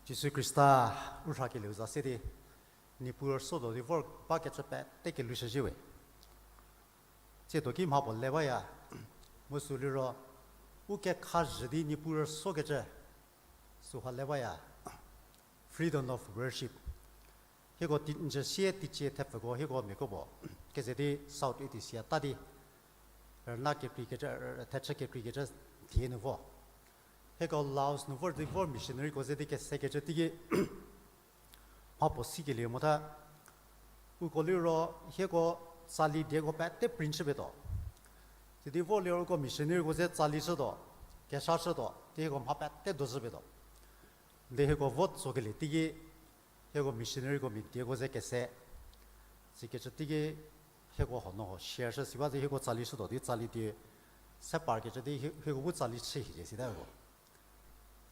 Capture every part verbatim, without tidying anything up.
Jisu Khrista u rhakelieu za se di, Niepuu rüso tuo di vor bakecü pete kelushüzhie we. Tsiedo ki mha puo le baya, mu sü liro, u kekhazhü di Niepuu rüsokecü, süha le baya, freedom of worship. Hieko ti, n jü sie teicie thepfüko hieko miako puo, keze di South East Asia ta di, rüna kekreikecü, thechü kekreikecü die nu vo. Hieko Laos nu vor di vor missionaryko ze di kesekecü teiki, mha puo sikelie mota, uko liro hieko tsali dieko pete print chüpietuo. Sidi vor liro uko missionaryko ze tsali chütuo, kesa chütuo, di hieko mha pete dozhüpietuo. Di hieko vo tsokelie teiki, hieko missionaryko mia dieko ze kese. Sikecü teiki, hieko hono ho share shü si ba di hieko tsali chütuo di tsali die se parkecü di hie-, hieko bu tsali chü hie sita ko.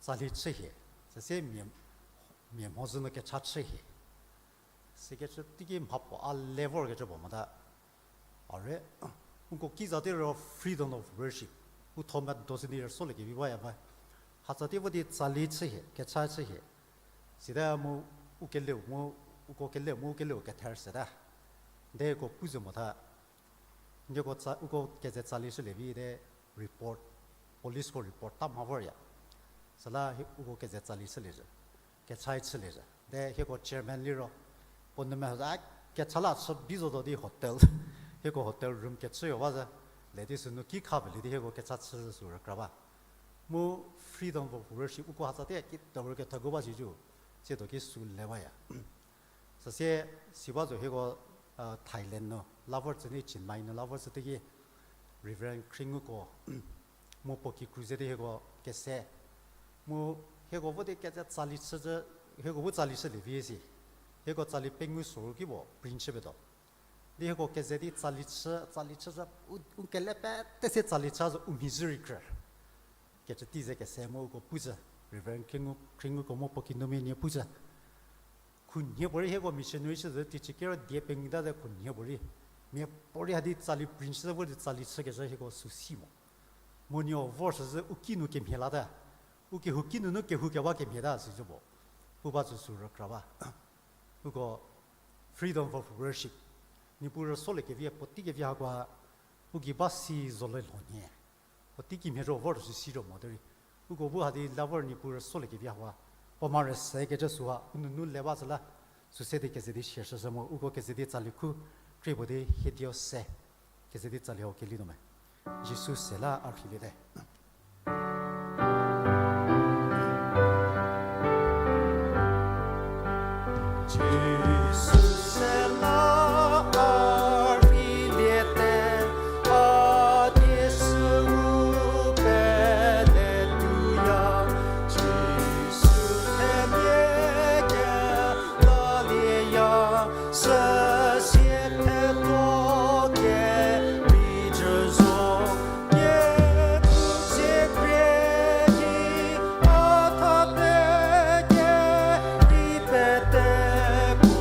Tsali chü hie, süsie mia, mia mhodzü nu kecha chü hie. Sikecü teiki mha puo a le vorkecü puo mota. Are, uko ki za di ro freedom of worship. U tho medo sü di rüsoliekevi baya ba. Hatsa di vo di tsali chü hie, kecha chü hie. Sita mu u keleu mu, uko keleu mu u keleu kether seta. Deko pu zo mota. Nieko tsa, uko keze tsali shülie vi de report, policeko report ta mha vorya. Süla hi uko keze tsali shüliezhü, kechai chüliezhü. De hieko chairman liro, puo nu me a kecha la chü bi zotuo di hotel, hieko hotel room kechüyo ba zhü, le di sünu ki kha pelie di hieko kecha chü sü rükra ba. Mu freedom of worship uko hatsa te ki tawü kethegu ba shi ju, tsiedo ki sü le baya. Süsie, si ba zo hieko, Thailand nu la vor tsü di Chiang Mai nu la vor tsü teiki, Reverend Khrienguko, mu puo kikru ze di hieko kese. Mu hieko vo di keze tsali chü zhü, hieko bu tsali shülie vi si. Hieko tsali pengou soru ki puo print chüpietuo. Di hieko keze di tsali chü, tsali chü zhü, u, u kele pete se tsali chü zhü u mhi zhü rei krü. Kecü tei ze kese mu uko pu zhü, Reverend Khriengu, Khrienguko mu puo kinumia nie pu zhü. Khunhie puorei hieko missionary chü zhü, teicie kero die pengou ta ze khunhie puorei. Mia puorei ha di tsali print chü zhü vor di tsali chükezhü hieko sü si mo. Mu nieko vor shü zhü u kinu kemhie lata. U kehou kinunu kehou kewa kemhie ta süzhü puo. Pu ba zhü sü rükra ba. Uko freedom of worship. Niepuu rüsoliekevi, puotei kevi hakoa, u gei ba si zo le lho nhie. Puotei kimhie zho vor sü si zho mo derei. Uko bu ha di la vor Niepuu rüsoliekevi hakoa. Puo mha rüse kecü süha, u nunu le ba zhü la. Süse di keze di shie shüzhü mo, uko keze di tsali khu, krie puo di hie dio se. Keze di tsali hau keli nu me. Jisu se la a rhiliete. Jisu se la a rhiliete, a die süu peletuya, Jisu themia kelaliya, süsie thetuo kerei jü zo, nie pu zie krie di, a tha pekeri pete pu.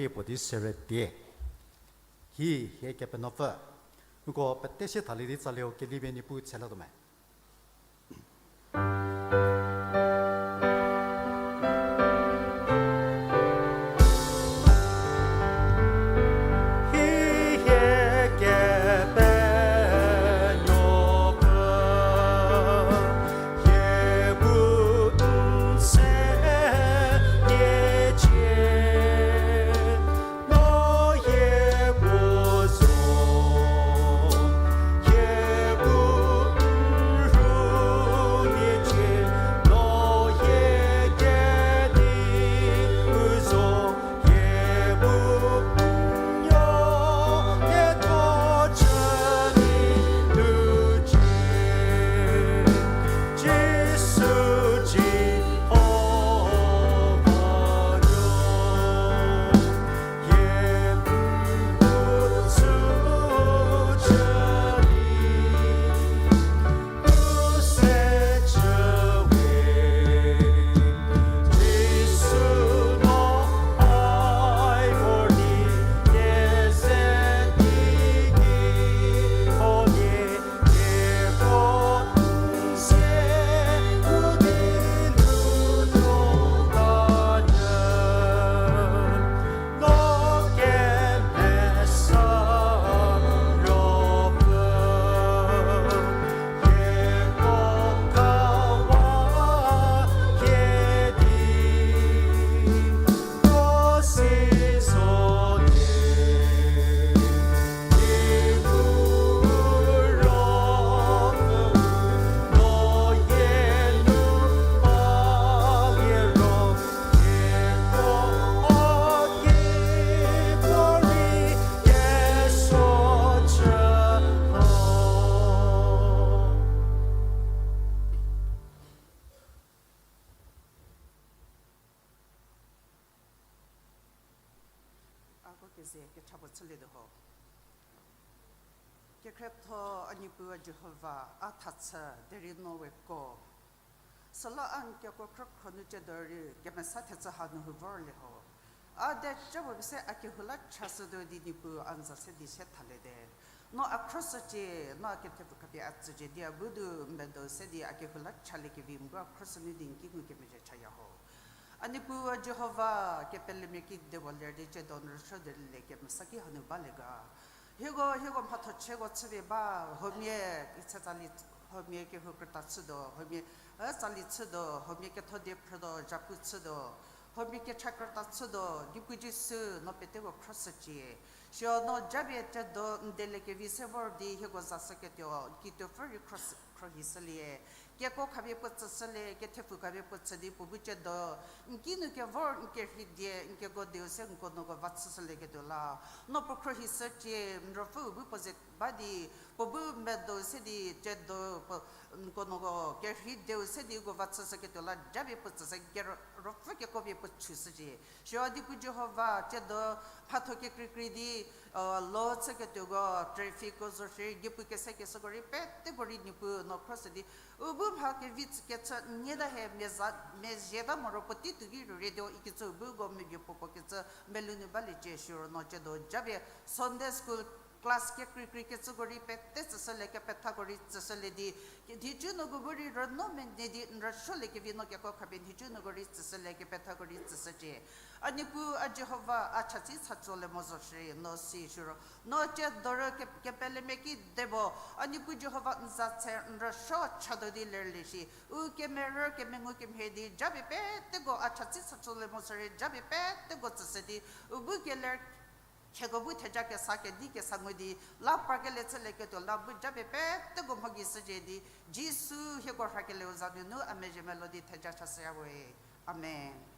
Puo di sere tie. Hi, hie Kepenuopfü. Uko pete sie thalie di tsalie ho, kelipie Niepuu tshelatuo me. Hi hie Kepenuopfü, hie bu n se nie cie. No hie bu zo, hie bu n rhu nie cie, no hie kedi u zo, hie bu n yo, hie tho chü di nu cie. Jisu Jihova nuo, hie bu chü chü di, u se chü we. Jisu no ai vor di, hie se di ki ho die, Ako keze kecha puo chülietuo ho. Kekhrietho a Niepuu a Jihova, a thachü derei no we ko. Süla a n keko khrükhro nu ciedo rei kemesa thechü hanu hu vorlie ho. A dieca puo pie se a kehou la chashütuo di Niepuu a n za se di se thaliete. No a khrüshücie, no a kethepfu khapie a tsücie di a bu du n medo se di a kehou la chaliekevi n bu a khrüshü nu di n ki ngukemezhie chaya ho. A Niepuu a Jihova, kepelemia kidipuo ler di ciedo n rüsuo di lie kemesa ki hanu balie ga. Hieko, hieko mhatho chieko chüpie ba, huomia, itshe tsali, huomia kehou krüta chütuo, huomia, e, tsali chütuo, huomia ketho die phrütuo, zhapu chütuo, huomia kecha krüta chütuo, Niepuu Jisu, no peteko khrüshücie. Siro no japie ciedo n dieliekevi se vor di hieko za shüketuo, n kituopfü rei khrüshü, khruohishülie. Keko khapie puo tsüshülie, kethepfu khapie puo tsü di puo bu ciedo n kinu kevor n kerhei die n keko dieu se n konuoko va chüshülieketuo la. No puo khruohishücie, n ruopfüu bu puo ze ba di, puo bu medo se di ciedo puo n konuoko kerhei dieu se di uko va chüshüketuo la, japie puo tsüshü kero, ruopfü keko pie puo chüshücie. Siro a Niepuu Jihova, ciedo mhatho kekreikrei di, lo chüketuoko traffic ko zo shierei, Niepuu kese kesüko rei peteko rei Niepuu no khrüshü di, u bu mha kevi tsü kechü n nyie ta hie, meza, mezhie ta moro puotei tuo ki rüretuo ikecü u bu uko mebie puopuo kecü melou nu baliecie. Siro no ciedo japie Sunday school class kekreikrei kecüko rei pete tsüshülie, kepethako rei tsüshülie di, ke-, nhicunuoko bu rei rüno menei di n rüsuoliekevi no keko khapie nhicunuoko rei tsüshülie, kepethako rei tsüshücie. A Niepuu a Jihova, a chatsi chatsolie mo zo shierei no si siro, no ciedo rei ke-, kepelemia kidipuo, a Niepuu Jihova n za tse n rüsuo chatuo di lerlie shi, u kemerü kemengu kemhie di japie peteko a chatsi chatsolie mo shierei japie peteko tsüshü di, u bu keler Hieko bu theja kesa kedi kesa ngu di la parkelie chülieketuo la bu japie peteko mho gei shücie di, Jisu hieko rhakelieu za nunu a mezhie melou di theja chashüya we. Amen.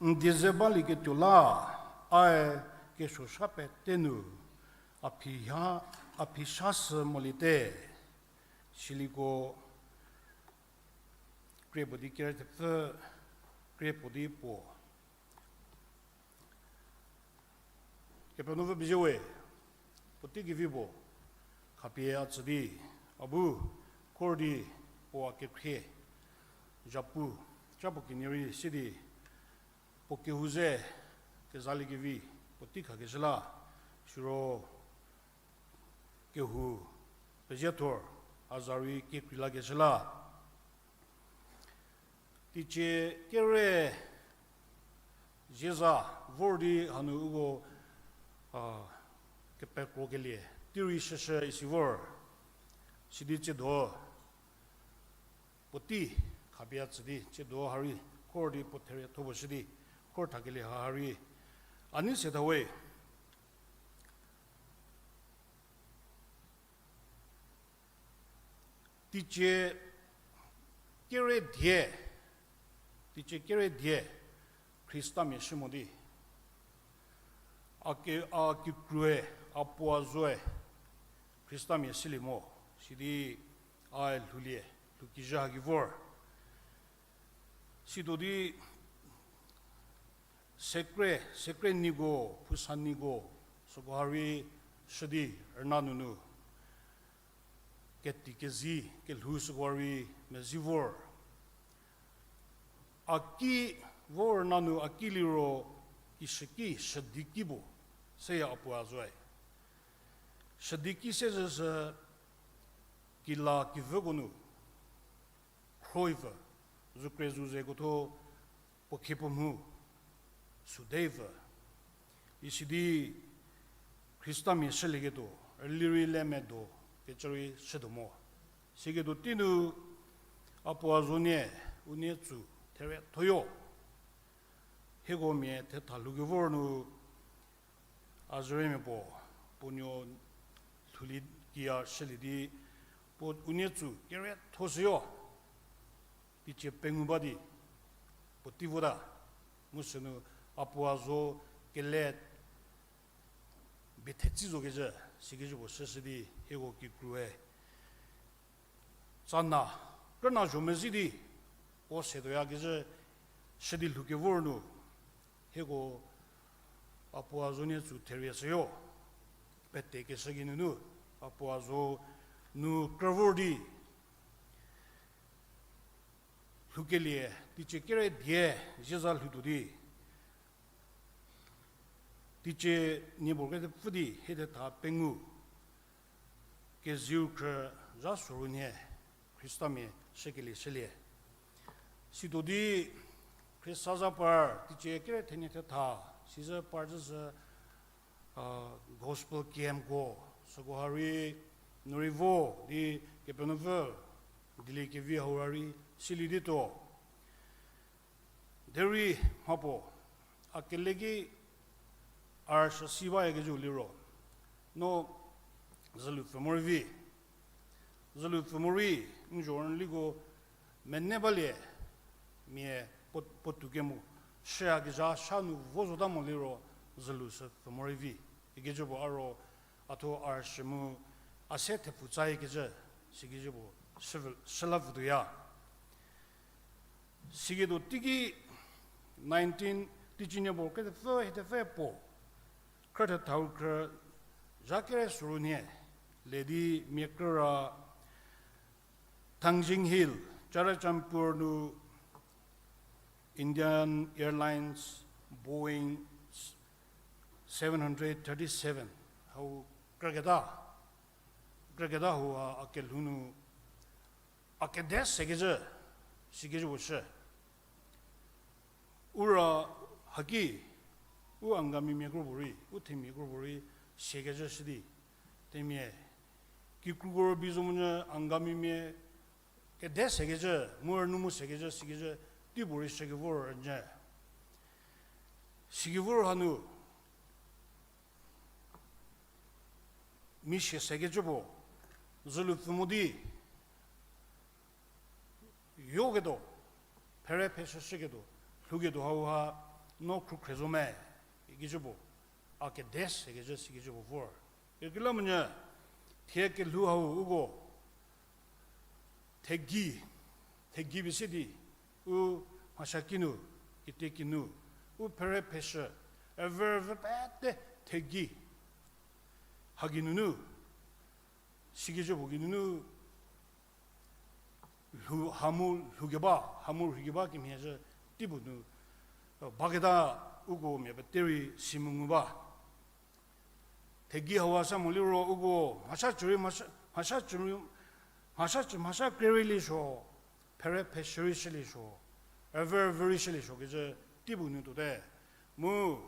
N die ze balieketuo la, ae kesuo sha pete nu, a phi ha, a phi sha sü moliete, siliko krie puo di kere thepfü, krie puo di puo. Kepenuopfü pezie we, puotei kevi puo khapie a tsü di, a bu, khor di, puo a kekhrie, zhapu, cha puo kenie rei si di, puo kehou ze, kezalie kevi, puotei khakeshü la, siro, kehou, pezie thor, a za rei kekreilie keshü la. Teicie kere zieza vor di hanu uko, a, kepekrokelie, tei rei shüshü isi vor, sidi tsiedo, puotei khapie a tsü di, tsiedo ha rei, khor di puo therie tho puo shü di, khor thakelie ha ha rei, a nei se tha we. Teicie kere die, teicie kere die, Khristamia shü mo di. A ke, a kikrue, a puo a zoe, Khristamia shülie mo, sidi a lhoulie, lhoukizhü haki vor. Situo di, sekre, sekre niko, phusa niko, süko ha rei shü di rüna nunu keti kezi, kelhou süko ha rei mezi vor. A ki vor nanu a ki liro, kishüki, shüdiki puo, seya a puo a zoe. Shüdiki se zhüshü, kila kivüko nu, khroivü, zukre zuzeko tho, puo khie puo mhu, sudevü. Isidi Khristamia shülieketuo, rüli rei le medo, kecü rei shütuo mo. Siketuo tei nu, a puo a zo nie, unie tsü, theriethoyo. Hieko mia thetha lhoukevor nu, a züremia puo, puo nuo lhoulie kiya shülie di, puo unie tsü kerietho shüyo. Teicie pengou ba di, puotei vota, mu sünu a puo a zo kele bie thetsei zo kezhü, sikezhü puo shüshü di hieko kikrue. Tsana, krüna zho mezhü di, puo setuoyakezhü, shü di lhoukevor nu, hieko a puo a zo nie tsü therie shüyo, pete keshü geinunu, a puo a zo nu krüvor di, lhoukelie, teicie kere die, zieza lhoutuo di, teicie niebo kethepfü di, hiethetha pengou, keziu khrü zha soru nhie, Khristamia shükelie shülie. Situo di, Khrista za par, teicie kere thenie thetha, sizü par zhüzhü, a, gospel campko, süko ha rei, nu rei vo, di Kepenuopfü, dieliekevi hau ha rei, silie di tuo. Derei mhapuo, a kele ki a rüshü si bayakezhü liro, no zülu pfü morei vi. Zülu pfü morei, n zho n liko mene balie, mia puo, puotou kemo, shüyakezha sha nu vo zota mo liro, zülu sü pfü morei vi. Ikecü puo a ro, a thuo a rüshü mu, a se thepfu tsa ikecü, sikecü puo, shü, shüla pfütuoya. Siketuo teiki nineteen, teicie niebo kethepfü, hiethepfü puo, khrüthethau khrü, zha kere soru nhie, le di mia krü ra, Tangzing Hill, Churachandpur nu Indian Airlines Boeing seven hundred thirty-seven, hau krüketa, krüketa hau a, a kelhou nu, a kede sekecü, sikecü puo shü. U ra haki, u Angamimia kropuorei, u themia kropuorei, siakecü shü di, themia, kikruko rübei zo monyü Angamimia, kede sekecü, mu rünu mu sekecü, sikecü, teipuorei shükevor rünyü. Sikevor hanu, mi sie sekecü puo, zülu pfü mo di, yoketuo, phere pheshüshüketuo, lhouketuo hauha, no khrukhre zo me, ikecü puo, a kede se kecü sikecü puo vor. Kekreilamonyü, thie kelhou hau uko, thegei, thegei pie se di, u mhasaki nu, kitiekinu, u phere pheshü, a verb pete thegei. Hagei nunu, sikecü puo gei nunu, lhou, ha mu lhoukeba, ha mu rheikeba kemhie zhü teipuo nu, baketa uko mia pete rei si mengu ba. Thegei hauha sa mo liro uko mhasacü rei, mhasa, mhasacü rei, mhasacü mhasa kre rei lishü, phere pheshü rei shü lishü, a verb rei shü lishü kecü teipuo nu tuote. Mu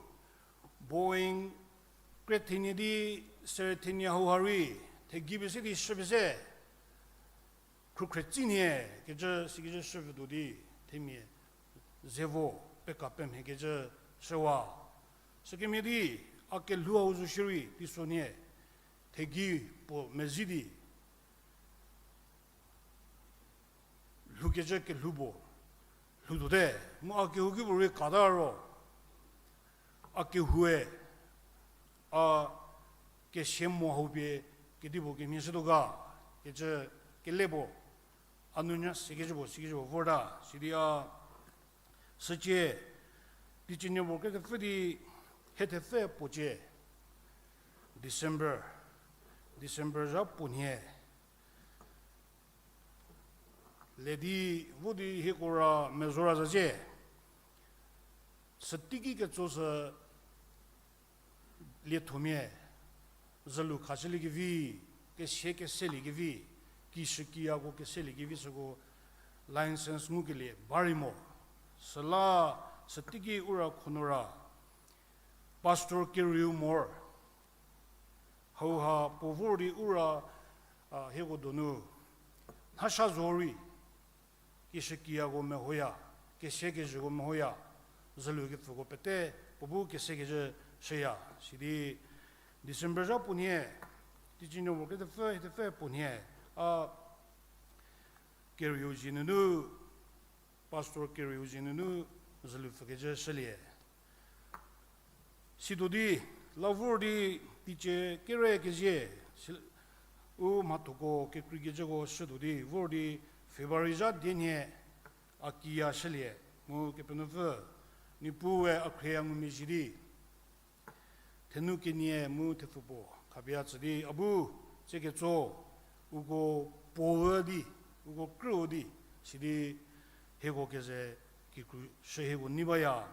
Boeing kre thenie di sere thenie hauha rei, thegei pie se di shü pie se, khrukhre tsi nhie kecü sikecü shüpfü tuo di, themia ze vo peka pemhie kecü shüwa. Sükemhie di, a kelhou hau zo shierei teiso nhie, thegei puo mezhie di lhoukecü kelhou puo lhou tuote, mu a kehouki puo rei kata ro, a kehoue, a kesia mo hau pie kedipuo kemhie shütuo ga, kecü kele puo, a nunyü sikecü puo, sikecü puo vorta, sidi a, sücie, teicie nuo puo kethepfü di, hiethepfü puo cie, December, December zha puo nhie. Ledi vo di hieko ra mezora zacie. Süteiki ketso sü liethomia, zülu khashüliekevi, kesia keseliekevi, kishükiyako keseliekevi süko license ngukelie ba rei mo. Süla süteiki u ra khonura, pastor kerieu mor. Hauha puo vor di u ra, a, hieko donu, nhasha zo rei, kishükiyako mehoya, kesia kezhüko mehoya, zülu kepfüko pete, puo bu kesia kezhü shüya, sidi December zha puo nhie, teicie nuo puo kethepfü, hiethepfü puo nhie, a, kerieu zie nunu, pastor kerieu zie nunu, zülu pfükecü shülie. Situo di, la vor di teicie kere kezie, si-, u mhathoko kekreikecüko shütuo di, vor di February zha die nhie, a kiya shülie, mu Kepenuopfü, Niepuue a khrie a ngumezhie di, thenu kenie mu thepfu puo khapie a tsü di, a bu, tsie ketso, uko puo di, uko krüu di, sidi hieko keze kikru shü hieko nei baya.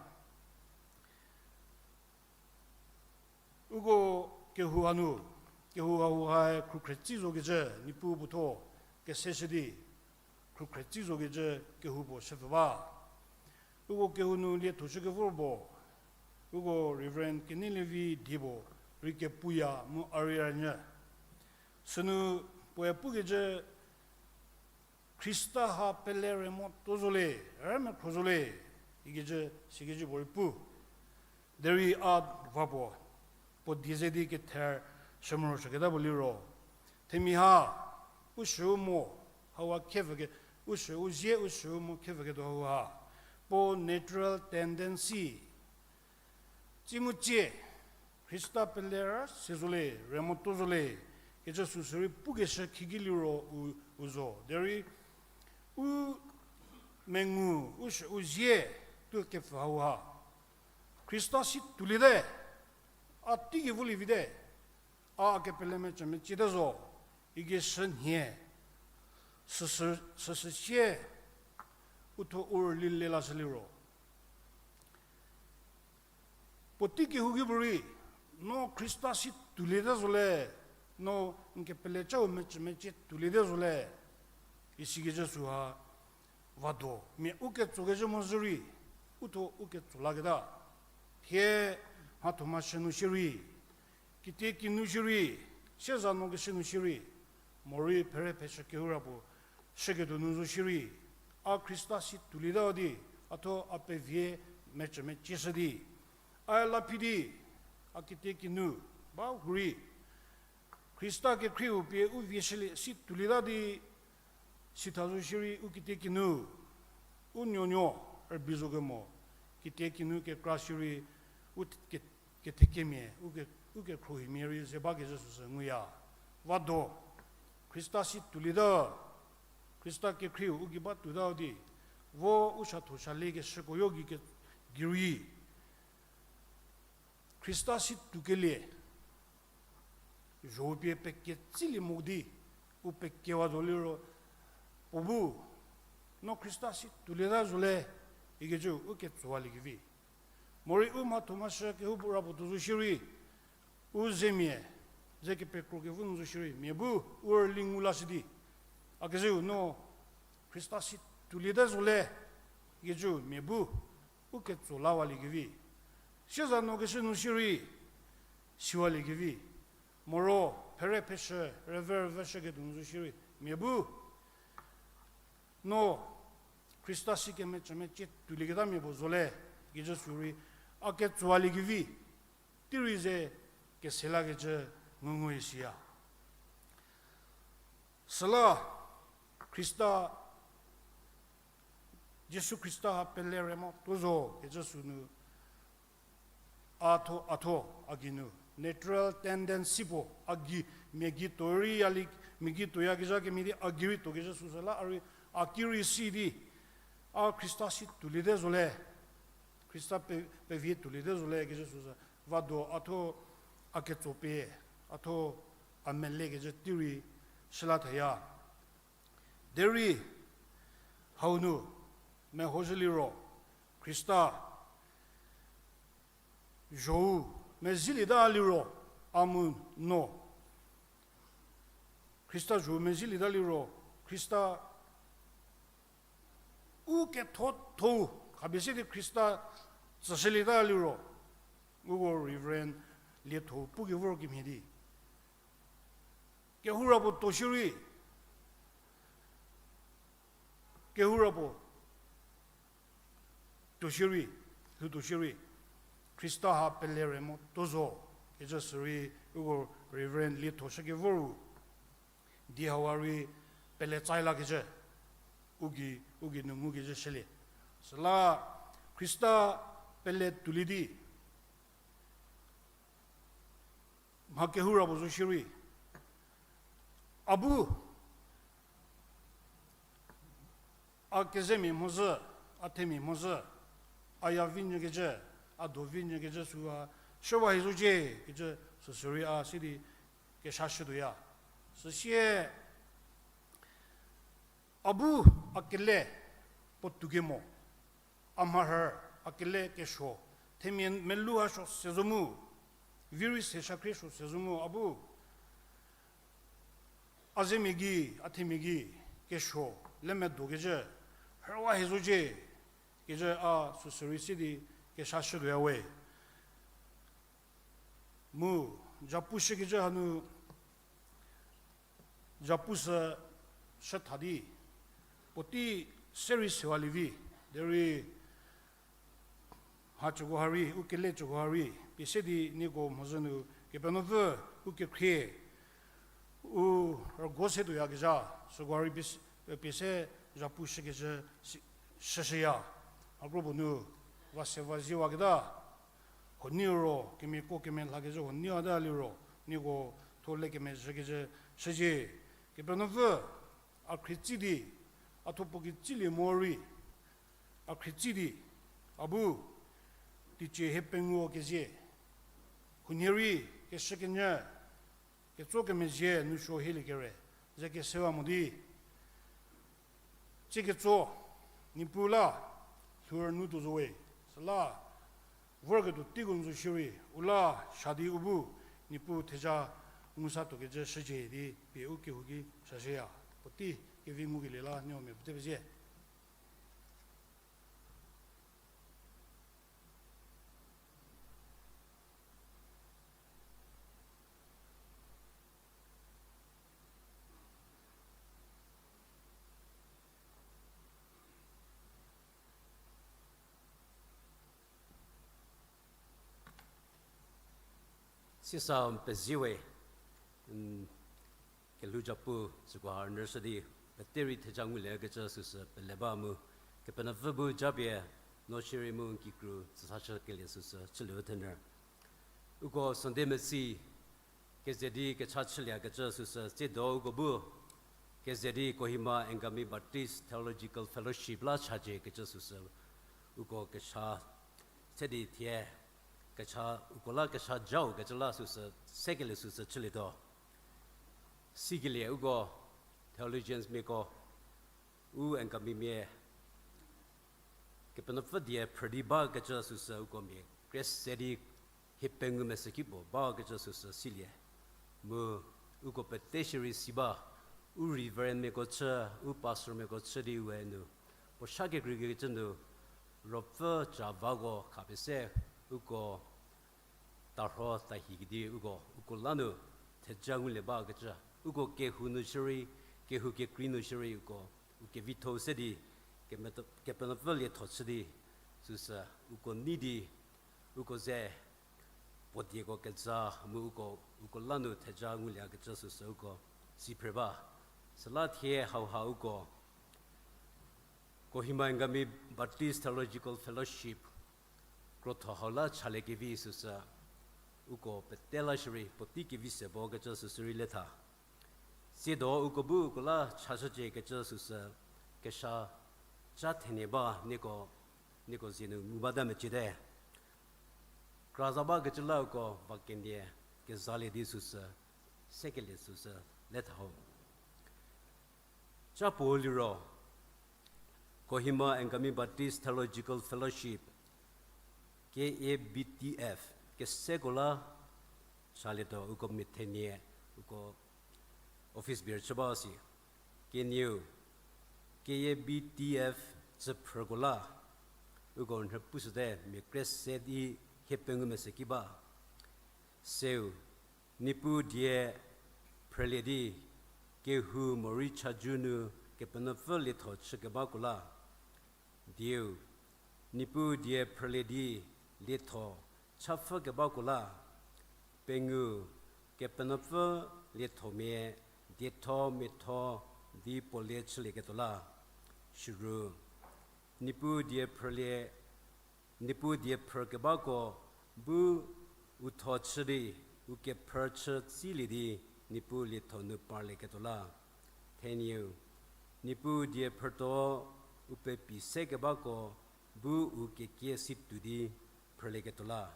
Uko kehou hanu, kehou hau hae khrukhre tsi zokecü, Niepuu puotho keseshü di, khrukhre tsi zokecü kehou puo shüpfü ba. Uko kehou nu liethoshü kevor puo, uko Reverend Keneilevi die puo rei kepuya mu a rei rünyü. Sünu puoe pukecü, Khrista ha pele re motuo zo le, rümekhro zo le, ikecü sikecü puo rei pu. Derei a va puo, puo die ze di kether shü morosuoketa puo liro, themia ha, u shüu mo, hawa khepfü ke, u shü u zie u shüu mo khepfü ketuo hau ha, puo natural tendency, tsi mu tsie, Khrista pele rü se zo le, re motuo zo le, kecü süsü rei pukeshü khiki liro u, u zo. Derei u mengu, u shü u zie, tuo kepfü hau ha, Khrista si tuoliete, a teigei vo lievi te, a kepele mecü meciete zo, ikeshü nhie, süsü, süsü sie, u thuo u rüli le lashü liro, puotei kehouki puorei, no Khrista si tuoliete zo le, no n kepelecau mecü mecie tuoliete zo le, isikecü süha vado, mia u ketsokecü mhodzü rei, u thuo u ketso laketa. Thie mhathomhashü nu shierei, kitiekinu shierei, sieza nokeshü nu shierei, morei phere pheshü kehou ra puo shüketuo nu zo shierei, a Khrista si tuolieta di, a thuo a pevie mecü mecieshü di, a la phi di, a kitiekinu, ba hurei, Khrista kekhrieu pie u vie shülie si tuolieta di, sitha zo shierei u kitiekinu, u nuonuo rübei zo kemo, Kitiekinu kekra shierei, u ke-, kethekemia, u ke-, u kekhruohimia rei ze bakezhü süsü nguya. Vado, Khrista si toulieta, Khrista kekhrieu u gei ba touta di, vo u shatho shalie keshüko yo gei ke-, gei rei, Khrista si toukelie, zho pie peketsilie mo di, u pekewa zo liro, puo bu, no Khrista si toulieta zo le, ikecü u ketsowalie kevi. Morei u mhatho mhashü kehoupuo ra puo tuo zo shierei, u zemia, ze kepekro kevo nu zo shierei, mia bu, u rüli ngu lashü di. A kezeu no, Khrista si toulieta zo le, ikecü mia bu, u ketso lawalie kevi. Sieza no keshü nu shierei, siwalie kevi. Moro, phere pheshü, rüve rüveshü ketuo nu zo shierei, mia bu, no, Khrista si kemecümecie toulieketa mia puo zo le, ikecü sürei, a ketsowalie kevi. Tei rei ze kese lakecü ngungu isiya. Süla Khrista, Jisu Khrista ha pele re mo tuo zo kecü sünu, a thuo, a thuo, a gei nu, natural tendency puo, a gei, mia gei tuo rei ya li, mia gei tuoyakezha kemhie di, a gei rei tuokezhü süsü la, a rei, a ki rei si di, a Khrista si touliete zo le, Khrista pe-, pevie touliete zo le kecü süsü, vado a thuo, a ketso pie, a thuo, a mele kecü tei rei, shüla theya. Derei, hau nu, mehozhü liro, Khrista, zhou, mezilieta liro, a mu no. Khrista zhou mezilieta liro, Khrista u ketho thou, khapie se di Khrista tsüshülieta liro, uko Reverend Lietho pu kevor kemhie di. Kehoura puo tuo shierei, kehoura puo tuo shierei, lhou tuo shierei, Khrista ha pele re mo tuo zo, kecü sürei uko Reverend Lietho shü kevor ru, di hau a rei pele tsai lakecü, u gei, u gei nu ngukecü shülie. Süla Khrista pele toulie di, mha kehoura puo zo shierei, a bu, a kezemia mhodzü, a themia mhodzü, a ya vi nyükecü, a do vi nyükecü süu a, shüwa hie zocie, kecü süsü rei a si di kesha shütuoya. Süsie, a bu a kele puotou kemo, a mharhü a kele kesuo, themia melou ha suo se zo mu, vi rei se shakhrie suo se zo mu, a bu a zemia gei, a themia gei, kesuo, le medo kecü, hüwa hie zocie, kecü a süsü rei si di kesha shütuoya we. Mu, japu shükecü hanu, japu sü shütha di, puotei se rei sewalie vi, derei mha cüko ha rei, u kele cüko ha rei, pie se di nieko mhodzü nu Kepenuopfü u kekhrie, u rügo se tuoyakezha, süko ha rei pie se, pie se japu shükecü si, shüshüya. Mha kropuo nu, va se va ziewaketa, huonie ro, kemiako kemia lhakezhü huonie ata liro, nieko thuo le kemezhükecü shücie. Kepenuopfü, a khrietsi di, a thuo puo ketsilie mo rei, a khrietsi di, a bu, teicie hie penguo kezie, huonie rei, keshükenyü, ketso kemezhie nu suo hielie kere, ze kesewa mo di, tsie ketso, Niepuu la, lhou rünu tuo zo we, süla, vorketuo teiko n zo shierei, u la, sha di u bu, Niepuu theja, ngu sa tuokecü shücie di, pie u kehouki shashüya, puotei, kevi ngukelie la, nieko mia pete pezie. Sisa n pezie we, n kelhou japu süko ha rünyüshü di, pete rei theja nguliekecü süsü pele ba mu, Kepenuopfü bu japie, No shierei mu n kikru tsüsashükelie süsü chülie thenyü. Uko Sunday mesi keze di kecha chüliekecü süsü tsiedo uko bu keze di Kohima Angami Baptist Theological Fellowship la chaciekecü süsü uko kecha se di thie kecha uko la kecha jaukecü la süsü sekelie süsü chülietuo. Sikelie uko theologians miako, u Angamimia Kepenuopfü die phrü di bakecü süsü uko mia kre se di hie pengou mese ki puo bakecü süsü silie. Mu uko pete shierei si ba, u reverend miako chü, u pastor miako chü di we nu puo sha kekreikecü nu ruopfü ca vako khapie se uko tarho tahi kedi uko uko la nu theja ngulie bakecü, uko kehou nu shierei, kehou kekrei nu shierei uko u kevitho-u se di Kepenuopfü lietho chü di süsü uko nei di uko ze puo dieko keza mu uko uko la nu theja nguliekecü süsü uko si phre ba. Süla thie hauha uko Kohima Angami Baptist Theological Fellowship krotho hau la chaliekevi süsü uko pete la shierei puotei kevi se bakecü süsü rei le tha. Tsiedo uko bu uko la chashüciekecü süsü kesha ca thenie ba nieko, nieko zie nu ngu bata meciete. Kra za bakecü la uko va kenie kezalie di süsü sekelie süsü le tha ho. Ca puo liro, Kohima Angami Baptist Theological Fellowship, K A B T F, keseko la chalietuo uko mia thenie uko office bearer chü ba si. Kenieu, K A B T F tsüphrüko la uko nhie pushüte mia kre se di hie pengou mese ki ba. Seu, Niepuu die phrülie di, kehou morei chaju nu Kepenuopfü lietho chükebako la. Dieu, Niepuu die phrülie di, lietho chapfü kebako la. Pengou, Kepenuopfü liethomia dietho miatho di puo lie chülieketuo la. Shürü, Niepuu die phrülie, Niepuu die phrü kebako bu u tho chü di, u kephrü chü tsilie di, Niepuu lietho nu parlieketuo la. Thenieu, Niepuu die phrütuo u pepi se kebako bu u kekie si tuo di phrülieketuo la.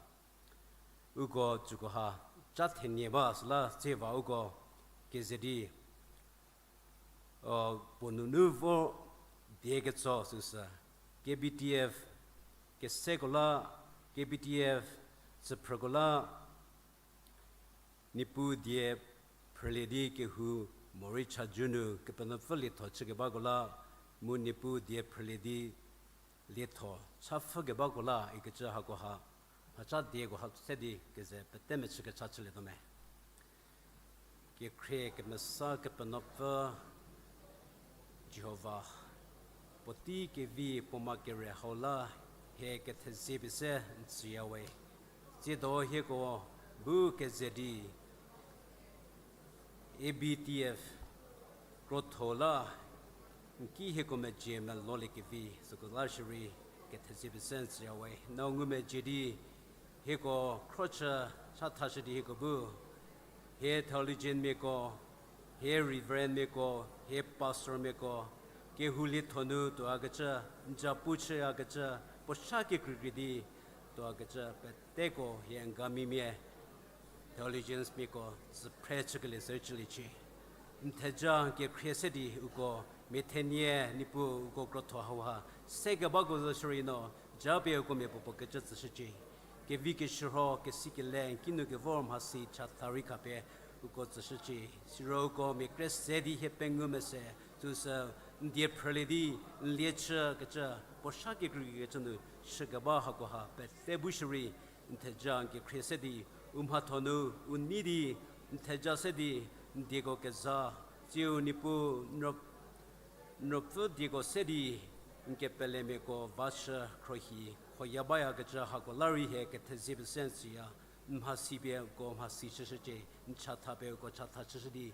Uko tsükoha ca thenie ba süla tsie va uko keze di puo nunu vo die ketso süsü, K B T F keseko la, K B T F tsüphrüko la, Niepuu die phrülie di kehou morei chaju nu Kepenuopfü lietho chükebako la, mu Niepuu die phrülie di lietho chapfü kebako la ikecü hakoha, mhaca dieko ha se di keze pete mechü kecha chülietuo me. Kekhrie kemesa Kepenuopfü Jihova, puotei kevi puo ma kere hau la hie kethezie pie se n tsüya we. Tsiedo hieko bu keze di A B T F krotho la n ki hieko mezhie meloliekevi süko la shierei kethezie pie se n tsüya we. No ngumezhie di hieko khrochü chathashü di hieko bu hie theologian miako, hie reverend miako, hie pastor miako, kehou lietho nu tuoyakecü, n ja pu chüyakecü, puo sha kekreikrei di tuoyakecü peteko hie Angamimia theologians miako tsüphre chükelie se chüliecie. N theja n kekhrie se di uko mia thenie Niepuu uko krotho hauha sekebako zo shierei no japie uko mia puopuo kecü tsüshücie. Kevi keshürho kesikele n kinu kevor mhasi chatha rei khapie uko tsüshücie. Siro uko mia kre se di hie pengou mese süsü n die phrülie di n lie chükecü puo sha kekreikecü nu shükeba hakoha pete bu shierei n theja n kekhrie se di u mhatho nu u nei di n theja se di n dieko keza, tsiu Niepuu n Ruopfü dieko se di n kepelemiako vashü khrohi khoya bayakecü hako la rei hie kethezie pie se n tsüya. N mhasi pie uko mhasi chüshücie, n chatha pie uko chatha chüshü di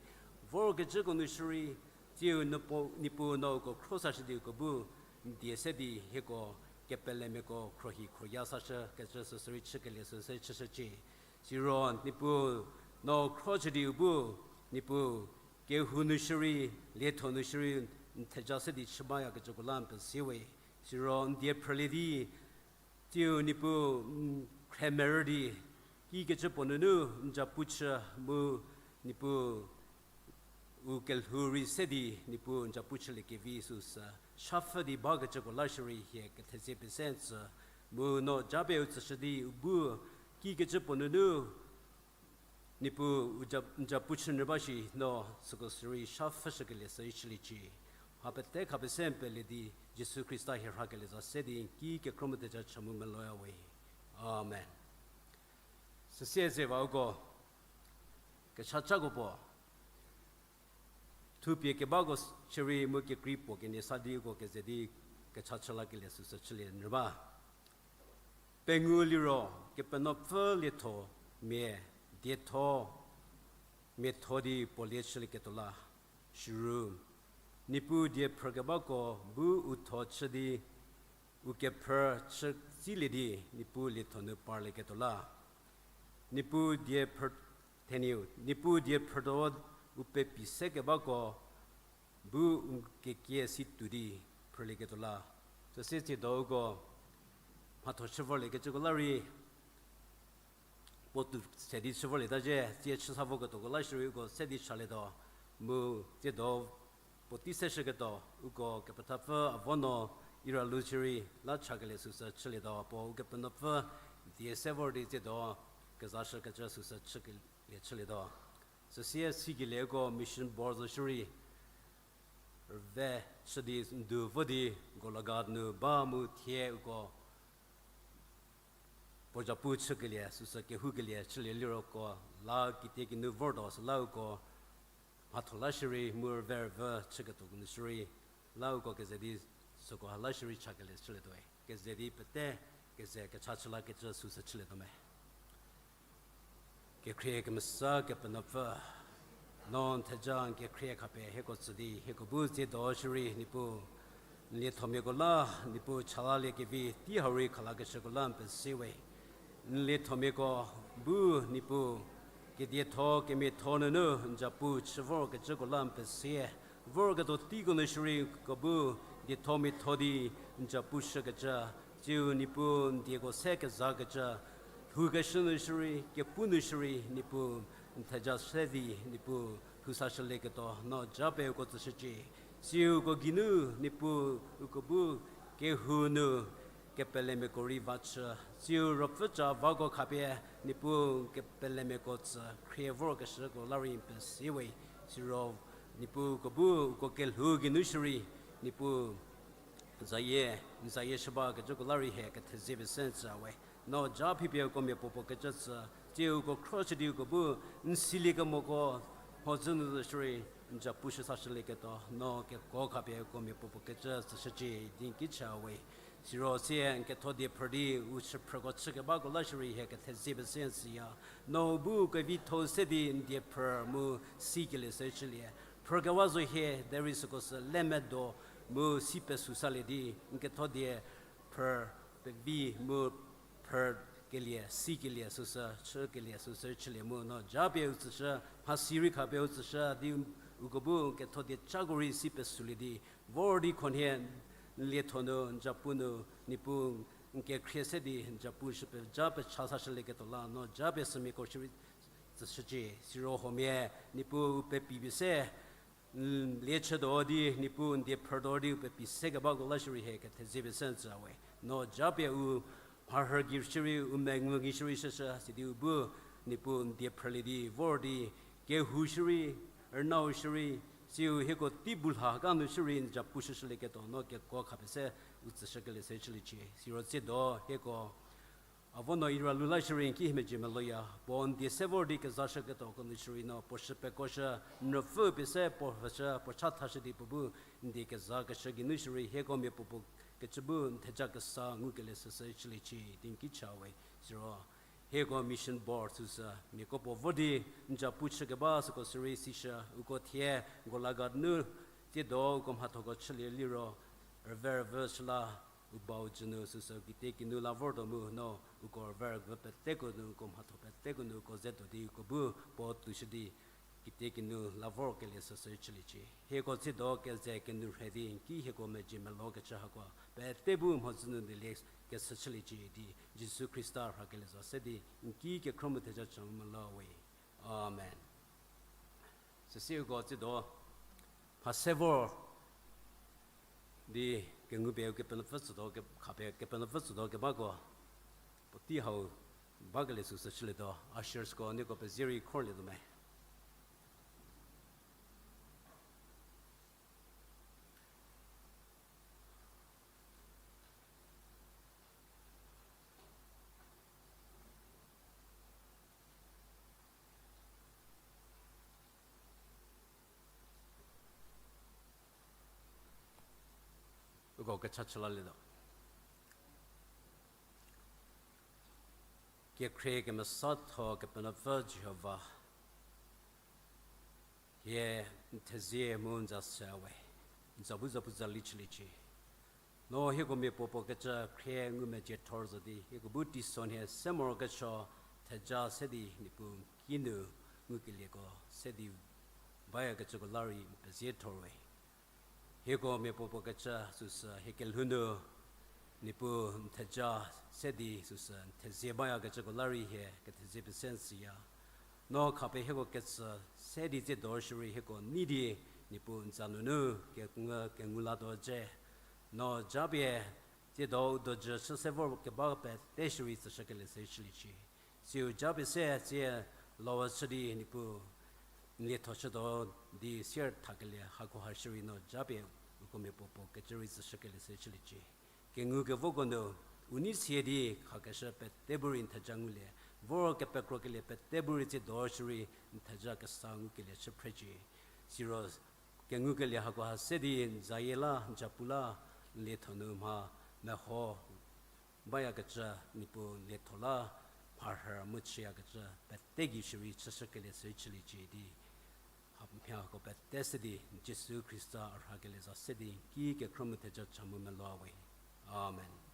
vorkecüko nu shierei tsiu Niepuu no uko khro sashü di uko bu n die se di hieko kepelemiako khruohi khruoya sashü kecü süsü rei chükelie süsü chüshücie. Siro Niepuu, no khro chü di u bu, Niepuu, kehou nu shierei, lietho nu shierei, n theja se di chü bayakecüko la n pesie we. Siro n die phrülie di, tsiu Niepuu, n khremerü di, kikecü puo nunu n zapu chü mu, Niepuu, u kelhou rei se di Niepuu n zapu chüliekevi süsü shapfü di bakecüko la shierei hie kethezie pie se n tsü, mu no japie u tsüshü di u bu kikecü puo nunu Niepuu u ja, n zapu chünyü ba shi no süko sürei shapfü shükelie sü chüliecie. Mha pete khapie se n pelie di Jisu Khrista hie rhakelie za se di n ki kekhro mu theja cha mu meloya we. Amen. Süsie ze va uko kechachako puo thupie kebako chierei mu kekrei puo kenie sa di uko keze di kecha chü lakelie süsü chülie nyü ba. Pengou liro Kepenuopfü lietho mia dietho miatho di puo lie chülieketuo la, shürü, Niepuu die phrükebako bu u tho chü di u kephrü chü tsilie di Niepuu lietho nu parlieketuo la. Niepuu die phrü, theniu, Niepuu die phrütuo u pepi sekebako bu u kekie si tuo di phrülieketuo la. Süsie tsiedo uko mhatho chü vorliekecüko la rei puo tou se di chü vorlieta zhie, tsie chü sa voketuoko la shierei uko se di chalietuo, mu tsiedo puotei seshüketuo, uko kepethapfü Avono Iralu chierei la chakelie süsü chülietuo, puo Ukepenuopfü die se vor di tsiedo kezashükecü süsü chükelie chülietuo. Süsie sikelieko mission board zo shierei rüve chü di ndu vo di Golaghat nu ba mu thie uko puo zapu chükelie süsü kehoukelie chülie liroko la kitiekinu vortuo süla uko mhatho la shierei mu rüve rüvü chüketuo nu shierei la uko keze di süko ha la shierei chakelie chülietuoe. Keze di pete keze kecha chü lakecü süsü chülietuo me. Kekhrie kemesa Kepenuopfü, no n theja n kekhrie khapie hieko tsü di hieko bu tsiedo shierei Niepuu n liethomiako la Niepuu chalaliekevi tei hau rei khalakeshüko la n pesie we. N liethomiako bu Niepuu kedietho kemiatho nunu n zapu chü vorkecüko la n pesie. Vorketuo teiko nu shierei uko bu dietho miatho di n zapu shükecü, tsiu Niepuu n dieko se kezakecü, lhoukeshü nu shierei, kepu nu shierei Niepuu n theja se di Niepuu lhousashülieketuo no japie uko tsüshücie. Siu uko geinu Niepuu uko bu kehou nu kepelemiako rei va chü, siu ruopfü ca vako khapie Niepuu kepelemiako tsü khrie vorkeshüko la rei n pesie we. Siro Niepuu uko bu uko kelhou geinu shierei Niepuu zayie, n zayie shü bakecüko la rei hie kethezie pie se n tsü we. No ja phipie uko mia puopuo kecü tsü, tsiu uko khro chü di uko bu n siliekemoko mhodzü nu zo shierei n zapu shü sashülieketuo no kekuo khapie uko mia puopuo kecü tsüshücie di n ki cha we. Siro sie n ketho die phrü di u chüphrüko chükebako la shierei hie kethezie pie se n tsüya. No bu kevitho se di n die phrü mu sikelie se chülie. Phrükewa zo hie derei süko sü le medo mu si pesü salie di n ketho die phrü pevi mu phrükelie, sikelie süsü, chükelie süsü chülie mu no japie u tsüshü, mhasi rei khapie u tsüshü di uko bu n ketho die cako rei si pesülie di vor di khonhie n lietho nu n zapu nu Niepuu n kekhrie se di n zapu shü pie ja pecha sashülieketuo la no japie sümiako shierei tsüshücie. Siro huomia Niepuu u pepi pie se n lie chütuo di Niepuu n die phrütuo di u pepi sekebako la shierei hie kethezie pie se n tsü we. No japie u mharhü gei shierei u mengu gei shierei shüshü sidi u bu Niepuu n die phrülie di vor di kehou shierei, rünau shierei, siu hieko tei bu lha ka nu shierei n zapu shüshülieketuo no kekuo khapie se u tsüshükelie se chüliecie. Siro tsiedo hieko Avono Iralu la shierei n ki hie mezhie meloya, puo n die se vor di kezashüketuoko nu shierei no puo shü pekoshü, n ruopfü pie se puo rhüshü, puo cha thashü di puo bu n die kezakeshü geinu shierei hieko mia puopuo kecü bu n theja kesa ngukelie süsü chüliecie di n ki cha we. Siro hieko mission board süsü miako puo vo di n zapu chükeba süko shierei sishü, uko thie Golaghat nu tsiedo uko mhathoko chülie liro rüve rüvü shü la Bau jü nu süsü kitiekinu la vortuo mu no uko vergü peteko nu, uko mhatho peteko nu uko ze tuo di uko bu puo tuoshü di kitiekinu la vorkelie süsü chüliecie. Hieko tsiedo keze kenu rhe di n ki hieko mezhie melou kecü hako pete bu mhodzü nu dilie kesü chüliecie di Jisu Khrista rhakelie za se di n ki kekhro mu theja cha mu mela we. Amen. Süsie uko tsiedo mhase vor di kengupie Kepenuopfü tsüdo, ke-, khapie Kepenuopfü tsüdo kebako puotei hau bakelie süsü chülietuo. Ushersko nieko pezie rei khorlietuo me. Uko kecha chülalietuo. Kekhrie kemesatho Kepenuopfü Jihova, hie n thezie mu n za se we, n za bu zapu za li chüliecie. No hieko miapuopuo kecü khrie ngumezhie thor zo di hieko bu teisonhie se morokesuo theja se di Niepuu n kinu ngukelieko se di bayakecüko la rei n pezie thor we. Hieko miapuopuo kecü süsü hie kelhou nu Niepuu n theja se di süsü n thezie bayakecüko la rei hie kethezie pese n siya. No khapie hieko ketsü se di tsiedo shierei hieko nei di Niepuu n za nunu kengü kengu latuo cie. No japie tsiedo u dojü chü se vor keba pete shierei tsüshükelie se chüliecie. Siu japie se tsie lawa chü di Niepuu n lietho chütuo di sier thakelie hakoha shierei no japie uko miapuopuo kecü rei tsüshükelie se chüliecie. Kengu kevoko nu u nei sie di khakeshü pete bu rei n theja ngulie, vor kepekrokelie pete bu rei tsiedo shierei n theja kesa ngukelie chü phrecie. Siro kengukelie hakoha se di n zayie la n zapu la n lietho nu mha meho bayakecü Niepuu n lietho la mharhü mu chüyakecü pete gei shierei chüshükelie se chüliecie di ha mhiako pete se di Jisu Khrista a rhakelie za se di ki kekhro mu theja cha mu melou we. Amen.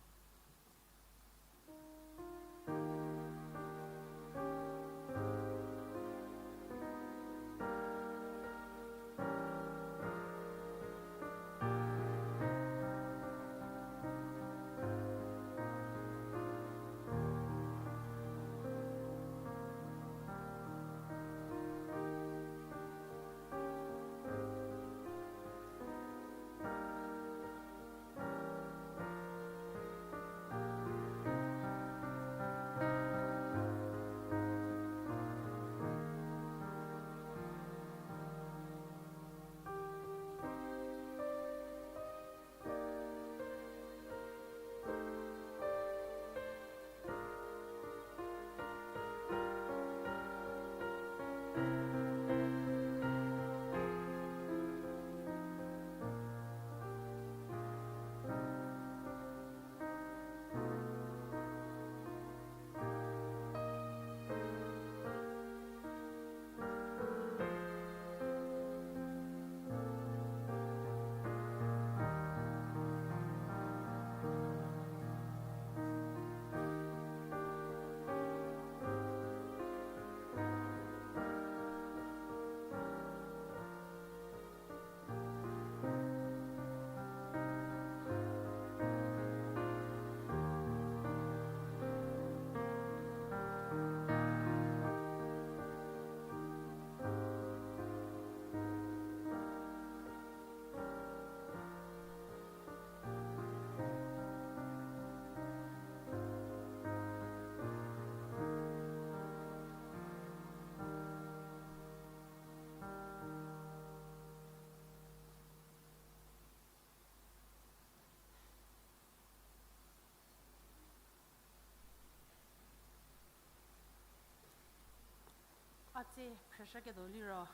A tsie phrüshüketuo liro,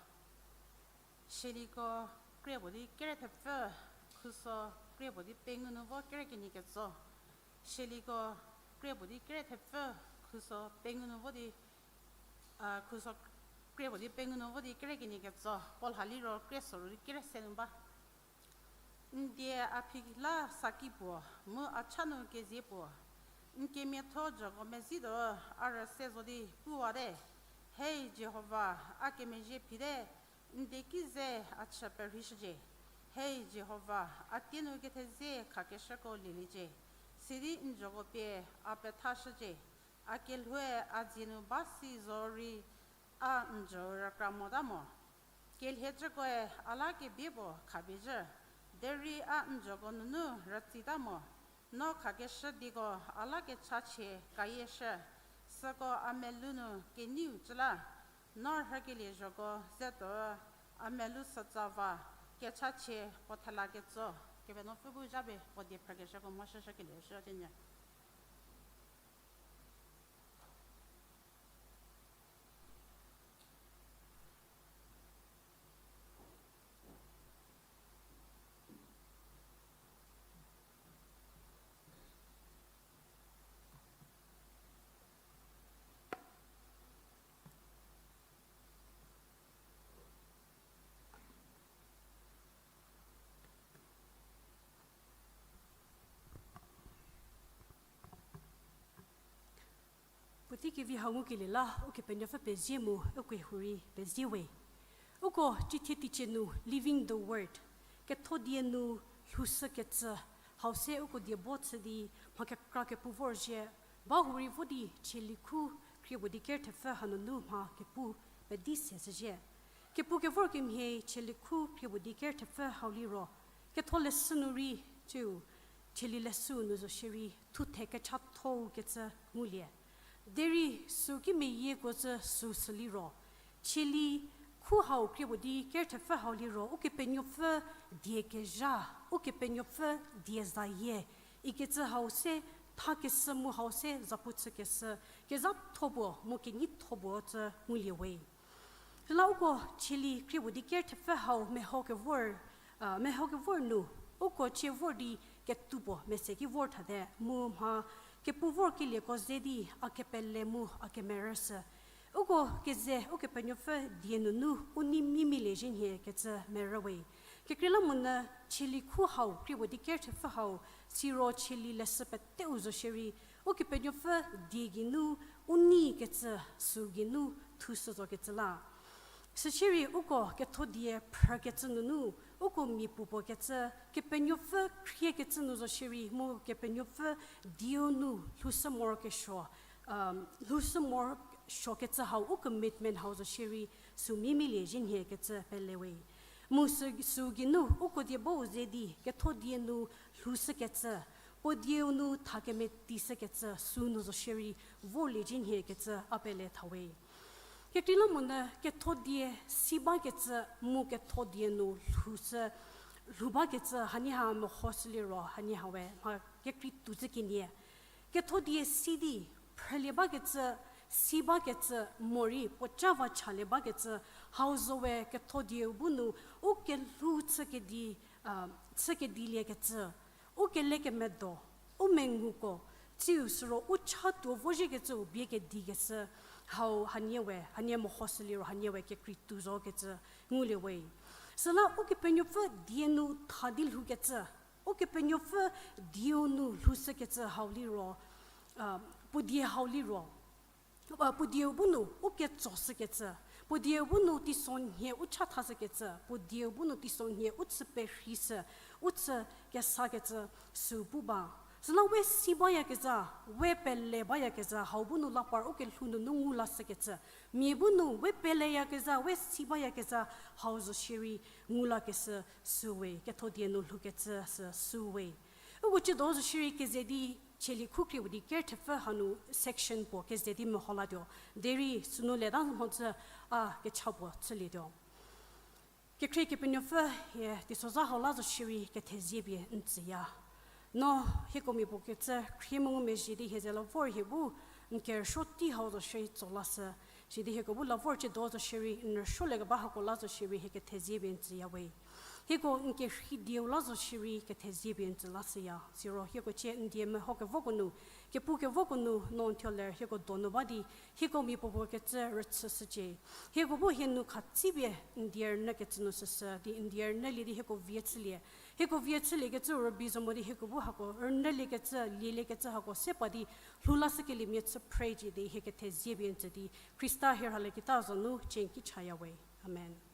Sieliko krie puo di kere thepfü, khuso krie puo di pengou nu vo kere kenie ketso. Sieliko krie puo di kere thepfü, khuso pengou nu vo di, a, khuso krie puo di pengou nu vo di kere kenie ketso. Puo lha liro krie soru di kere se nu ba. N die a phi la saki puo, mu a cha nu kezie puo. N kemiatho joko mezhie tuo, a rüse zo di puwate. Hei Jihova, a kemezhie phite, n die ki ze a chü perheishücie. Hei Jihova, a tie nu kethezie khakeshüko lieliecie. Sidi n joko pie a pethashücie. A kelhoue a dzie nu ba si zorei a n jü rükra mota mo. Kelhiecükoe a la kebie puo khapie zhü, derei a n joko nunu rütsita mo. No khakeshü dieko a la kechachie kayieshü, süko a melou nu keneiu cü la. No rhükelie zhoko ze tuo, a melou sütsa va, kechachie puo thela ketso. Kepenuopfü bu japie puo die phrükeshüko mhoshüshükelie shücie nyü. Puotei kevi hau ngukelie la Ukepenuopfü pezie mu uko hurei pezie we. Uko cithie teicie nu Living the Word, Kethodie nu lhoushükecü, hau se uko die bo chü di mha kekra kepu vorzhie, ba hurei vo di Tsaliko Khriepuo di Ker Thepfü hanunu mha kepu pedi se shüzhie. Kepu kevor kemhie Tsaliko Khriepuo di Ker Thepfü hau liro, ketholeshü nu rei, ciu, tsali leshüu nu zo shierei thuthe kechathou kecü ngulie. Derei sü ki meyieko cü sü sü liro, tsali khu hau Khriepuo di Ker Thepfü hau liro Ukepenuopfü die kezha, Ukepenuopfü die zayie ikecü hau se, thakeshü mu hau se zapu chükeshü, kezhatho puo mu keneitho puo cü ngulie we. Süla uko tsali Khriepuo di Ker Thepfü hau meho kevor, a, meho kevor nu, uko tsie vor di ketuo puo mese ki vor thate, mu mha kepu vorkelieko ze di a kepele mu a kemerüshü. Uko keze Ukepenuopfü die nunu u nei mimiliezhie nhie kecü merü we. Kekreilamonyü tsali khu hau Khriepuo di Ker Thepfü hau, siro tsali leshü peteu zo shierei, Ukepenuopfü die geinu u nei kecü sü geinu thushü zokecü la. Süshierei uko Kethodie phrükecü nunu, uko mia puopuo kecü, Kepenuopfü khriekecü nu zo shierei mu Kepenuopfü dieu nu lhoushü morokesuo, lhoushü morosuokecü hau u commitment hau zo shierei sü mimiliezhie nhie kecü pele we. Mu sü, sü geinu uko die bou ze di Kethodie nu lhoushükecü, puo dieu nu tha kemeteishükecü sü nu zo shierei vorliezhie nhie kecü a pele tha we. Kekreilamonyü Kethodie si bakecü mu Kethodie nu lhoushü, lhou bakecü hanie ha mehoshü liro hanie ha we mha kekrei tuo zhü kenie. Kethodie si di phrülie bakecü, si bakecü, morei puoca va chalie bakecü, hau zo we Kethodieu bu nu u kelhou chü kedi, a, chü kediliekecü, u kelekemedo, u menguko, tsiu süro u cha tuo vozhiekecüu bie kedikeshü, hau hanie we, hanie mehoshü liro hanie we kekrei tuo zokecü ngulie we. Süla Ukepenuopfü die nu tha di lhoukecü, Ukepenuopfü dieu nu lhoushükecü hau liro, a, puo die hau liro, a, puo dieu bu nu u ketsoshükecü, puo dieu bu nu teisonhie u chathashükecü, puo dieu bu nu teisonhie u chü perheishü, u chü kesakecü sü pu ba. Süla we si bayakezha, we pele bayakezha hau bu nu la par u kelhou nunu ngu lashükecü, mia bu nu we peleyakezha, we si bayakezha hau zo shierei ngu lakeshü sü we, Kethodie nu lhoukecü sü sü we. Uko tsiedo zo shierei keze di Tsaliko Khriepuo di Ker Thepfü hanu section puo keze di meho latuo. Derei sünu leta mhodzü a kecha puo chülietuo. Kekhrie Kepenuopfü hie teisozha hau la zo shierei kethezie pie n tsüya. No hieko mia puo kecü khrie mengumezhie di hie ze la vor hie bu n kerüsuo tei hau zo shierei tso lashü. Sidi hieko bu la vor tsiedo zo shierei n rüsuoliekeba hako la zo shierei hie kethezie pie n tsüya we. Hieko n kerhei dieu la zo shierei kethezie pie n tsü lashüya. Siro hieko cie n die mehokevoko nu, kepukevoko nu, no n thuo ler hieko donu ba di, hieko mia puopuo kecü rüchüshücie. Hieko bu hie nu khatsipie n die rünyükecü nu süsü di n die rünyülie di hieko vie chülie. Hieko vie chüliekecü rübei zo mo di hieko bu hako rünyüliekecü, lieliekecü hako se pa di lhou lashükeliemia chü pray cie di hie kethezie pie n tsü di Khrista hie rhalieketa zo nu cie n ki chaya we. Amen.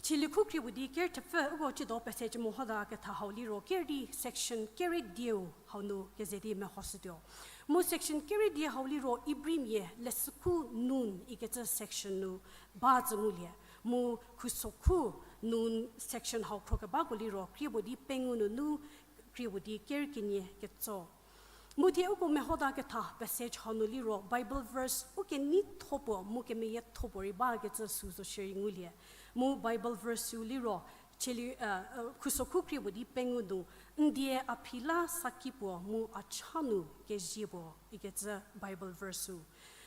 Chielie khu krie puo di ker thepfü uko ciedo passage mehota ketha hau liro ker di section kere dieu hau nu keze di mehoshütuo. Mu section kere die hau liro Ibrimia leshü khu nun ikecü section nu ba zü ngulie. Mu khuso khu nun section hau khrokebako liro krie puo di pengou nunu krie puo di ker kenie ketso. Mu thie uko mehota ketha passage hau nu liro Bible verse u keneitho puo mu kemeyietho puo rei bakecü sü zo shierei ngulie. Mu Bible verse sü liro, chielie, khuso khu krie puo di pengou nu, n die a phi la saki puo mu a cha nu kezie puo ikecü Bible verse sü.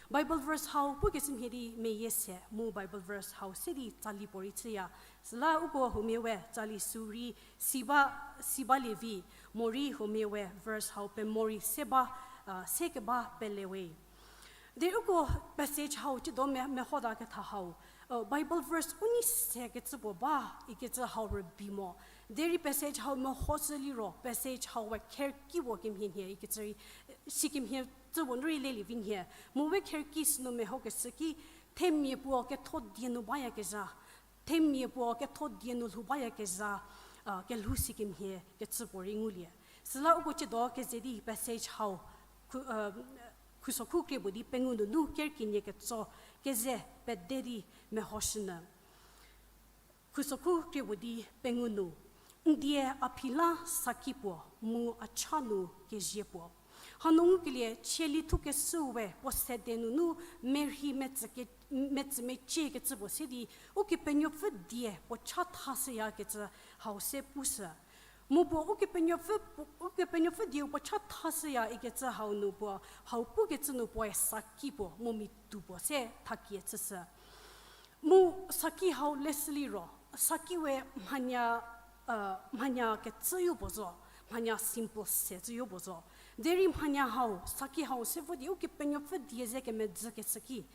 Bible verse hau pukeshü mhie di meyie se mu Bible verse hau se di tsali puo rei chüya. Süla uko huomia we tsali sü rei si ba, si balie vi, morei huomia we verse hau pemo rei se ba, se keba pele we. Derei uko passage hau ciedo me, mehota ketha hau, Bible verse u nei sekecü puo ba ikecü hau rübei mo. Derei passage hau mehoshü liro passage hau we kherki puo kemhie nhie ikecü rei, sikemhie cü puo nu rei lelie vi nhie. Mu we kherki sünu mehokeshü ki, themia puo ketho die nu bayakezha, themia puo ketho die nu lhou bayakezha, kelhou sikemhie kecü puo rei ngulie. Süla uko ciedo keze di passage hau, khuso khu krie puo di pengou nunu ker kenie ketso keze pede di mehoshünyü. Khuso khu krie puo di pengou nu, n die a phi la saki puo mu a cha nu kezie puo. Hanu ngukelie chielie thukeshü we puo sede nunu merhi metsü ke, metsü meciekecü puo se di Ukepenuopfü die puo cha thashüyakecü hau se pushü. Mu puo Ukepenuopfü, Ukepenuopfü dieu puo cha thashüya ikecü hau nu puo, hau pukecü nu puoe saki puo mu mitu puo se thakie chüshü. Mu saki hau leshü liro, saki we mhanya, mhanya kecüyo puo zo, mhanya simple se cüyo puo zo. Derei mhanya hau, saki hau se vo di Ukepenuopfü die ze kemedzükeshü ki,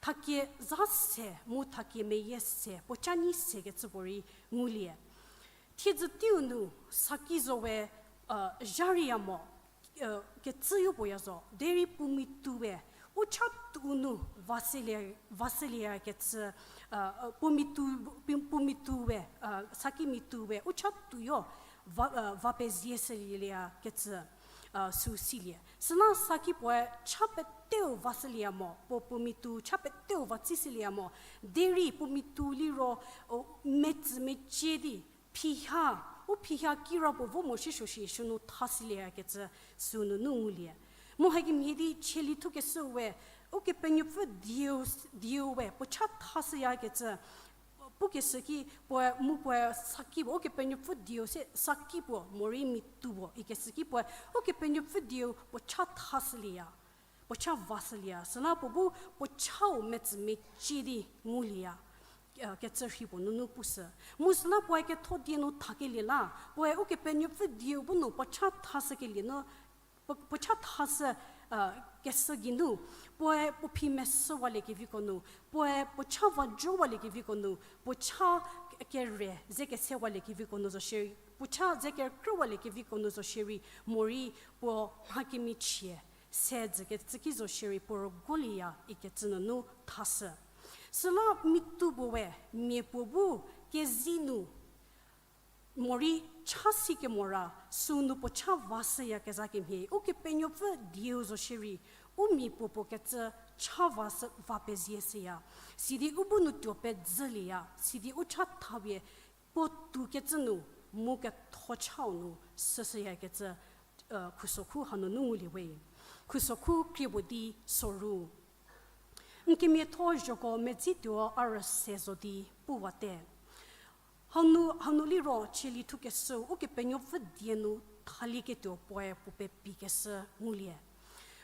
thakie za se mu thakie meyie se puo cha nyi sekecü puorei ngulie. Thiedzü teiu nu saki zo we, zharüya mo, kecüyo puoya zo, derei puo mitu we, u cha tuo nu va selie, va selieyakecü, puo mitu, puo mitu we, saki mitu we u cha tuoyo va, va pezie selieyakecü, sü silie. Süla saki puoe cha peteu va selieya mo, puo puo mitu cha peteu va tsi selieya mo, derei puo mitu liro, metsü mecie di, phiha, u phiha kirapuo vo mo shi suo shi sünu tha selieyakecü sünunu ngulie. Mu hakemhie di chielie thukeshü we, Ukepenuopfü dieu, dieu we puo cha thashüyakecü, pukeshü ki puoe, mu puoe saki puo, Ukepenuopfü dieu se saki puo, morei mitu puo ikeshü ki puoe, Ukepenuopfü dieu puo cha thashülieya, puo cha vashülieya, süla puo bu puo chau metsü mecie di ngulieya, kecü rhi puo nunu pushü. Mu süla puoe ketho die nu thakelie la, puoe Ukepenuopfü dieu bu nu puo cha thashükelie nu, puo, puo cha thashü, keshü geinu, puoe puo phi meshüwaliekeviko nu, puoe puo cha vajo waliekeviko nu, puo cha kere ze kesewaliekeviko nu zo shierei, puo cha ze kekrüwaliekeviko nu zo shierei, morei puo mha kemichie se dzükecü ki zo shierei puo rügolieya ikecü nunu thashü. Süla mitu puo we mia puo bu kezei nu morei cha sikemora sünu puo cha vashüyakezha kemhie, Ukepenuopfü dieu zo shierei, u mia puo puo kecü cha vashü, va pezie shüya. Sidi u bu nu tuo pedzülieya, sidi u cha thapie puo tuokecü nu, mu ketho chau nu süshüyakecü, khuso khu hanunu ngulie we. Khuso khu krie puo di soru. N kemiatho zhoko medzituo a rüse zo di puwate. Hanu, hanu liro chielie thukeshü Ukepenuopfü die nu thalieketuo puoe puo pepikeshü ngulie.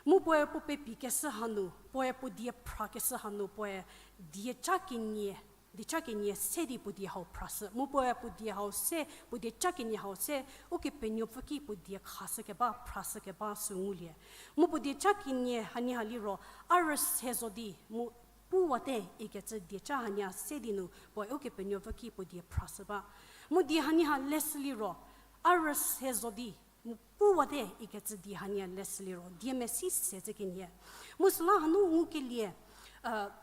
Mu puoe puo pepikeshü hanu, puoe puo die phrakeshü hanu, puoe dieca kenie dieca kenie se di puo die hau phrashü. Mu puoe puo die hau se, puo dieca kenie hau se, Ukepenuopfü ki puo die khashükeba, phrashükeba sü ngulie. Mu puo dieca kenie hanie ha liro, a rüse zo di, mu puwate ikecü dieca hanie se di nu, puoe Ukepenuopfü ki puo die phrashü ba. Mu die hanie ha leshü liro, a rüse zo di, mu puwate ikecü die hanie leshü liro, die mesi se cü kenie. Mu süla hanu ngukelie,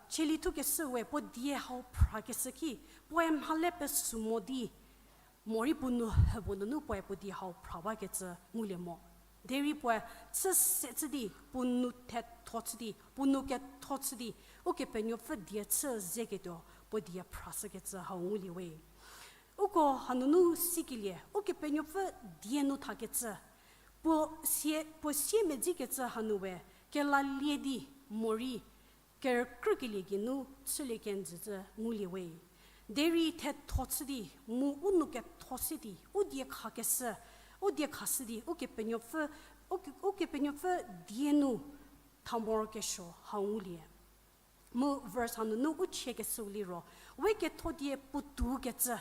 chieli thukeshü we puo die hau phrakeshü ki, puoe mhale pesu mo di, morei puo nou hübo nunu puoe puo die hau phra bakecü ngulie mo. Derei puoe chü se chü di, puo nou thetho chü di, puo nou ketho chü di, Ukepenuopfü die chü zeketuo, puo die phrashükecü hau ngulie we. Uko hanunu sikelie, Ukepenuopfü die nu thakecü, puo sie, puo siemedzikecü hanu we, kelalie di, morei, kerükrükelie geinu chülie kenjücü ngulie we. Derei thetho chü di, mu u nou ketho se di, u die khakeshü, u die khashü di, Ukepenuopfü, Uke-, Ukepenuopfü die nu thamorokesuo hau ngulie. Mu verse hanunu u chiekeshüu liro, we ketho die puotou kecü,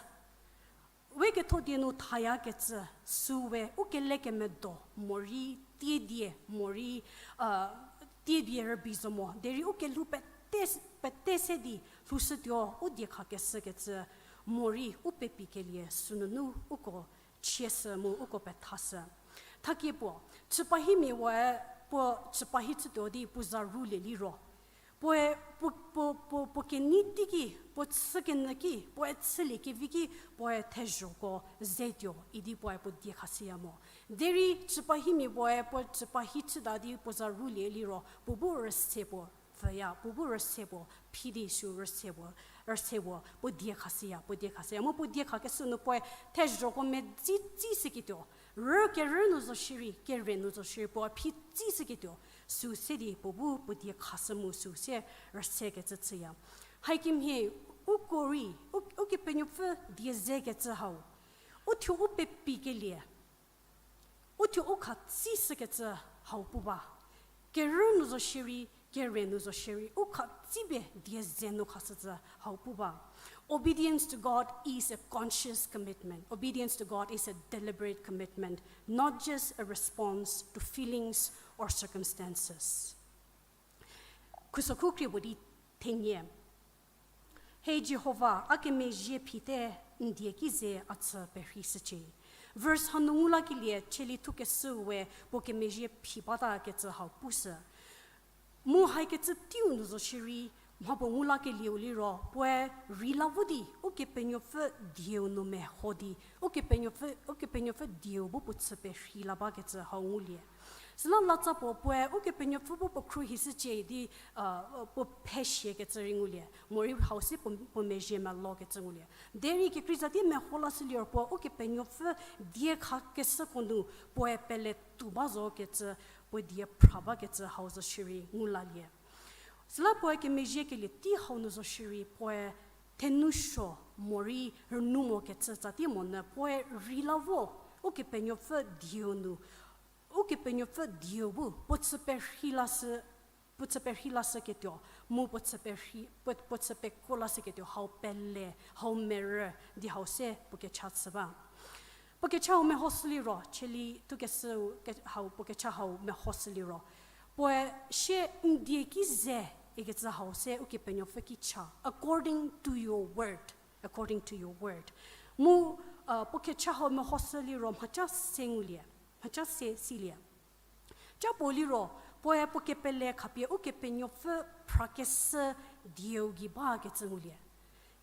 we ketho die nu thayakecü, süu we u kelekemedo, morei, tiedie, morei, tiedie rübei zo mo, derei u kelhou pete, pete se di lhoushütuo, u die khakeshükecü, morei, u pepikelie, sünunu, uko chieshü mu uko pethashü. Thakie puo, chüpahimia we puo chüpahi chütuo di puo za rulie liro, puoe, puo, puo, puo, puo kenei teiki, puo chükenyü ki, puoe chüliekevi ki, puoe thezhoko zetuo idi puoe puo die khashüya mo. Derei chüpahimia puoe puo chüpahi chüta di puo za rulie liro, puo bu rüse puo pfüya, puo bu rüse puo phi di sü rüse puo, rüse puo, puo die khashüya, puo die khashüya. Mu puo die khakeshü nu puoe thezhoko medzi tsishüketuo, rü kerü nu zo shierei, kere nu zo shierei, puo phi tsishüketuo, sü se di puo bu puo die khashü mu sü se rüsekecü chüya. Hakemhie uko rei, u, Ukepenuopfü die zekecü hau, uthuo u pepikelie, uthuo u khatsishükecü hau pu ba. Kerü nu zo shierei, kere nu zo shierei, u khatsipie die ze nu khashücü hau pu ba. Obedience to God is a conscious commitment. Obedience to God is a deliberate commitment, not just a response to feelings or circumstances. Khusokhu krie puo di thenie. He Jihova, a kemezhie phite, n die ki ze a chü perheishücie. Verse hanu ngu lakelie chieli thukeshüu we puo kemezhie phi batakecü hau pushü. Mu haikecü teiu nu zo shierei, mha puo ngu lakelieu liro, puoe rei la vo di, Ukepenuopfü dieu nu meho di, Ukepenuopfü, Ukepenuopfü dieu bu puo chü perhei la bakecü hau ngulie. Süla latsa puo puoe Ukepenuopfü bu puo khruohishücie di, puo pheshiekecü rei ngulie. Morei hau se puo, puo mezhie melokecü ngulie. Derei kekreiza di meho lashü liro puo Ukepenuopfü die khakeshüko nu puoe pele tuo ba zokecü, puo die phra bakecü hau zo shierei ngu lalie. Süla puoe kemezhiekelie tei hau nu zo shierei puoe thenusuo morei rünou mokecü tsatie monyü puoe rei la vo, Ukepenuopfü dieu nu, Ukepenuopfü dieu bu puo chü perhei lashü, puo chü perhei lashüketuo, mu puo chü perhei, puo, puo chü pekuo lashüketuo hau pele, hau merü di hau se puo kecha chü ba. Puo kecha hau mehoshü liro, chieli thukeshüu ke-, hau puo kecha hau mehoshü liro, puoe sie n die ki ze ikecü hau se Ukepenuopfü ki cha, according to your word, according to your word. Mu puo kecha hau mehoshü liro mhaca se ngulie, mhaca se silie. Ca puo liro, puoe puo kepele khapie Ukepenuopfü phrakeshü dieu gei bakecü ngulie.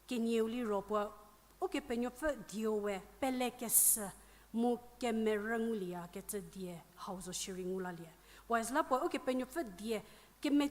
Kenieu liro puo Ukepenuopfü dieu we pelekeshü mu kemerü ngulieyakecü die hau zo shierei ngu lalie. Puoe süla puoe Ukepenuopfü die keme-,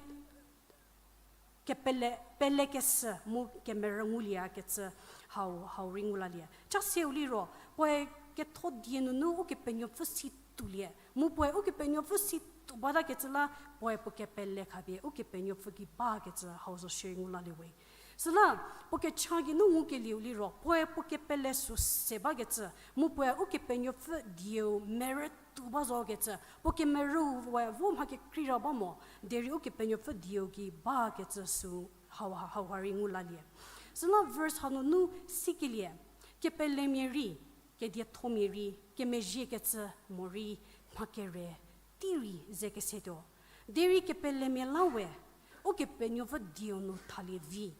kepele, pelekeshü mu kemerü ngulieyakecü hau, hau rei ngu lalie. Ca seu liro, puoe ketho die nunu Ukepenuopfü si tuolie. Mu puoe Ukepenuopfü si tuo batakecü la, puoe puo kepele khapie Ukepenuopfü gei bakecü hau zo shierei ngu lalie we. Süla, puo kecha geinu ngukelieu liro, puoe puo kepele süu se bakecü, mu puoe Ukepenuopfü dieu merü tuo ba zokecü, puo kemerüu we vo mha kekreira ba mo, derei Ukepenuopfü dieu gei bakecü süu hau, hauha rei ngu lalie. Süla verse hanunu sikelie, kepelemia rei, kediethomia rei, kemezhiekecü morei, mha kere, tei rei ze kesetuo. Derei kepelemia la we, Ukepenuopfü dieu nu thalie vi.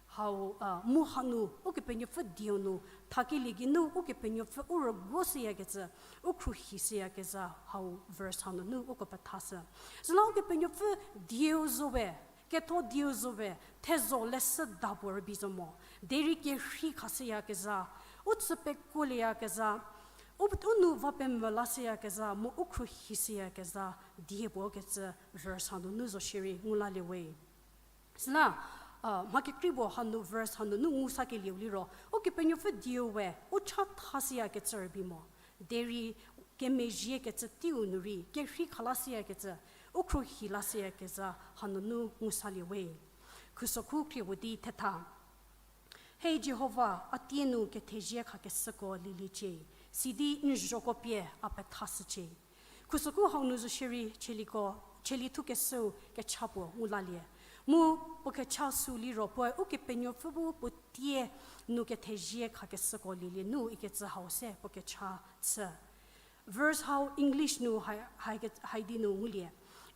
Hau, a, mu hanu, Ukepenuopfü dieu nu thakelie geinu, Ukepenuopfü u rüguoshüyakecü, u khruohishüyakezha hau verse hanunu uko pethashü. Süla Ukepenuopfü dieu zo we, ketho dieu zo we, thezho leshüda puo rübei zo mo. Derei kerhei khashüyakezha, u chü pekuolieyakezha, u, u nou va pemvü lashüyakezha, mu u khruohishüyakezha, die puo kecü verse hanunu zo shierei ngu lalie we. Süla, a, mha kekrei puo hanu verse hanunu ngu sakelieu liro, Ukepenuopfü dieu we, u chathashüyakecü rübei mo. Derei kemezhiekecü teiu nu rei, kerhei khalashüyakecü, u khruohi lashüyakezha hanunu ngu salie we. Khusokhu krie puo di thetha. Hei Jihova, a tie nu kethezie khakeshüko lieliecie, sidi n zhoko pie a pethashücie. Khusokhu hau nu zo shierei, cheliko, cheli thukeshüu kecha puo ngu lalie. Mu puo kecha sü liro puoe Ukepenuopfü bu puo tie nu kethezie khakeshüko lielie nu ikecü hau se puo kecha chü. Verse hau English nu hai, hai, haidi nu ngulie.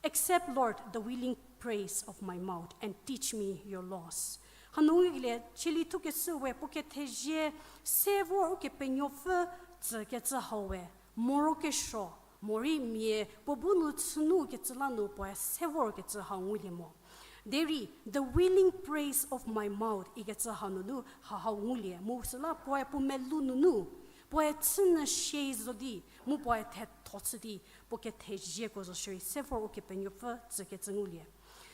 Accept, Lord, the willing praise of my mouth and teach me your laws. Hanu ngulie, cheli thukeshü we puo kethezie se vor Ukepenuopfü tsükecü hau we, morokesuo, morei mia puo bu nu chünu kecü la nu puoe se vorkecü hau ngulie mo. Derei, the willing praise of my mouth ikecü hanunu ha hau ngulie, mu süla puoe puo melou nunu, puoe chünyü shie zo di, mu puoe thetho chü di, puo kethezieko zo shierei se vor Ukepenuopfü tsükecü ngulie.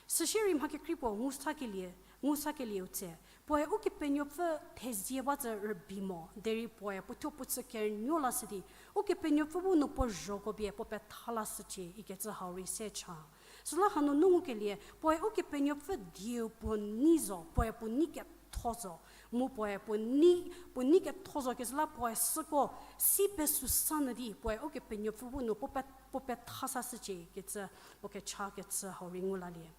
Süshierei mha kekrei puo ngu sakelie, ngu sakelieu tse, puoe Ukepenuopfü thezie ba tsü rübei mo, derei puoe puothuo puo chü kernuo lashü di, Ukepenuopfü bu nu puo zhoko pie puo petha lashücie ikecü hau rei se cha. Süla hanunu ngukelie, puoe Ukepenuopfü dieu puo nei zo, puoe puo nei ketho zo, mu puoe puo nei, puo nei ketho zo kezhü la puoe süko si pesü sanyü di, puoe Ukepenuopfü bu nu puo pe, puo petha sashücie kecü, puo kecha kecü hau rei ngu lalie.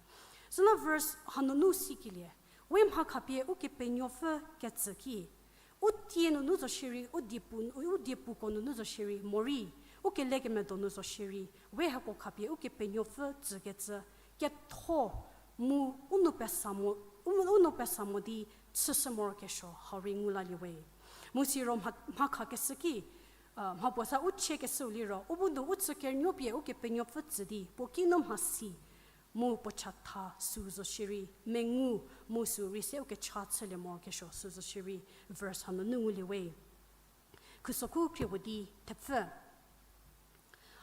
Süla verse hanunu sikelie, we mha khapie Ukepenuopfü ketsü ki, u tie nunu zo shierei, u diepu, u diepuko nunu zo shierei, morei, u kelekemedo nu zo shierei, we hako khapie Ukepenuopfü tsükecü, ketho mu u nou pesa mo, u, u nou pesa mo di chüshü morokesuo hau rei ngu lalie we. Mu siro mha, mha khakeshü ki, a, mha puo sa u chiekeshüu liro, u bu nu u chü kernuo pie Ukepenuopfü tsü di, puo kinu mhasi, mu puo chatha sü zo shierei, mengu mu sü rei se u kecha chülie morokesuo sü zo shierei, verse hanunu ngulie we. Khusokhu krie puo di thepfü.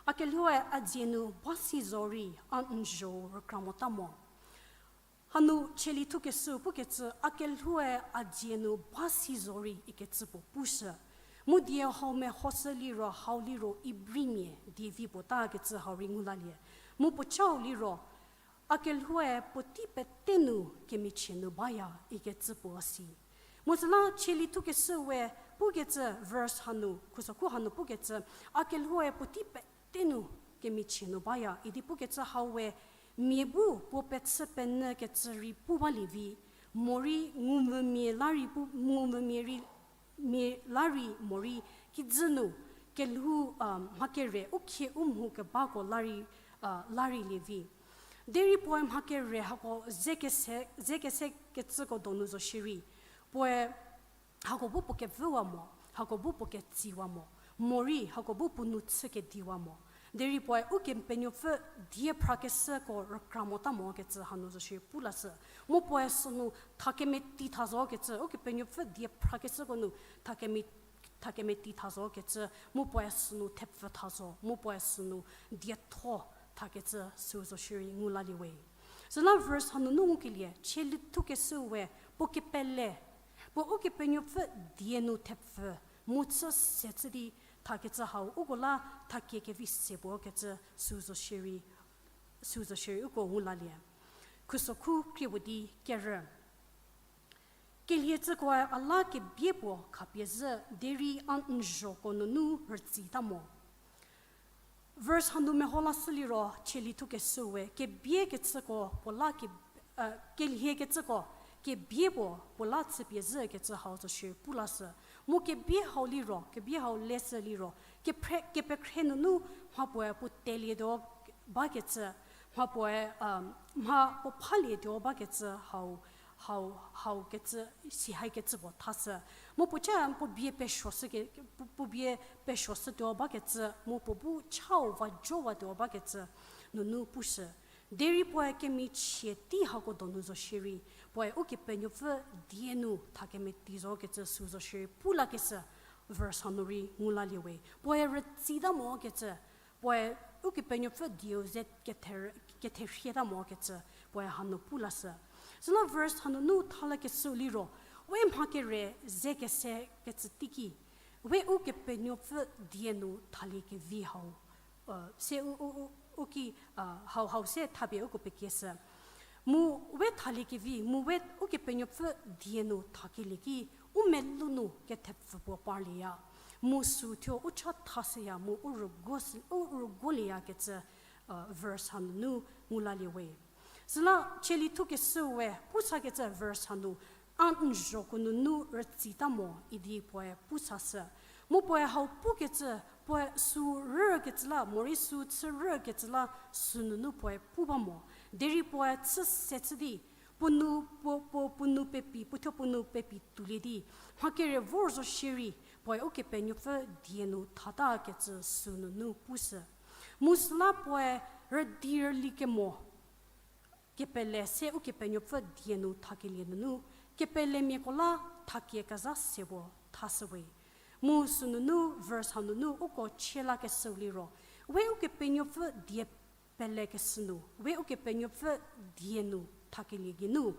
A kelhoue a dzie nu ba si zo rei a n zho rükra mota mo. Hanu cheli thukeshü pukecü a kelhoue a dzie nu ba si zo rei ikecü puo pushü. Mu die hau mehoshü liro hau liro Ibrimia die vi puo takecü hau rei ngu lalie. Mu puo chau liro, a kelhoue puotei pete nu kemichie nu baya ikecü puo si. Mu süla cheli thukeshü we pukecü verse hanu, khusokhu hanu pukecü, a kelhoue puotei pete nu kemichie nu baya idi pukecü hau we, mia bu puo pechü penyü kecü rei pu balie vi, morei ngumvümia la rei pu, ngumvümia rei mia la rei morei kijü nu kelhou, a, mha kere u khie u mhu kebako la rei, a, la rei lie vi. Derei puoe mha kere hako ze kese, ze kese kecüko donu zo shierei, puoe hako bu puo kevüwa mo, hako bu puo ketsiwa mo, morei hako bu puo nou chü kediwa mo. Derei puoe Ukepenuopfü die phrakeshüko rükra mota mo kecü hanu zo shierei pu lashü. Mu puoe sünu thakemeti tha zo kecü, Ukepenuopfü die phrakeshüko nu thakeme, thakemeti tha zo kecü, mu puoe sünu thepfü tha zo, mu puoe sünu dietho thakecü sü zo shierei ngu lalie we. Süla verse hanunu ngukelie, cheli thukeshü we, puo kepele, puo Ukepenuopfü die nu thepfü, mu chü se chü di thakecü hau uko la thakie kevi se puo kecü sü zo shierei, sü zo shierei uko ngu lalie. Khusokhu krie puo di kerü. Kelhie tsükoe a la kebie puo khapie zhü derei a n zhoko nunu rütsita mo. Verse hanu meho lashü liro cheli thukeshü we kebie kecüko puo la ke, a, kelhie kecüko, kebie puo, puo la chüpie zhükecü hau zo shierei pu lashü. Mu kebie hau liro, kebie hau leshü liro, kepe-, kepekhre nunu mha puoe puo telietuo bakecü, mha puoe, mha puo phalietuo bakecü hau, hau, hau kecü, sihaikecü puo thashü. Mu puo cha puo bie pesuoshü ke, puo, puo bie pesuoshütuo bakecü, mu puo bu chau va jowatuo bakecü nunu pushü. Derei puoe kemichie tei hako donu zo shierei, puoe Ukepenuopfü die nu thakemeti zokecü sü zo shierei pu lakeshü, verse hanu rei ngu lalie we. Puoe rütsita mokecü, puoe Ukepenuopfü dieu ze kethe-, ketherieta mokecü, puoe hanu pu lashü. Süla verse hanunu thalakeshü liro, we mha kere ze kese kecü teiki, we Ukepenuopfü die nu thaliekevi hau, se u, u, u, u ki, hau, hau se thapie uko pekieshü. Mu we thaliekevi, mu we Ukepenuopfü die nu thakelie ki, u melou nu kethepfü puo parlieya. Mu sü thuo u cha thashüya, mu u rüguo, u rüguolieyakecü, verse hanunu ngu lalie we. Süla chielithukeshüu we pu sakecü verse hanu, a n zhoko nunu rütsita mo idi puoe pu sashü. Mu puoe hau pukecü, puoe sü rükecü la, morei sü chü rükecü la, sünunu puoe pu ba mo. Derei puoe chü se chü di, puo nu, puo, puo, puo nu pepi, puo thuo puo nu pepi tuolie di, mha kere vor zo shierei, puoe Ukepenuopfü die nu thatakecü sünunu pushü. Mu süla puoe rüdi rüli kemo kepele se Ukepenuopfü die nu thakelie nunu, kepelemiako la thakie kezha se puo thashü we. Mu sünunu verse hanunu uko chie lakeshüu liro, we Ukepenuopfü die pelekeshü nu, we Ukepenuopfü die nu thakelie geinu,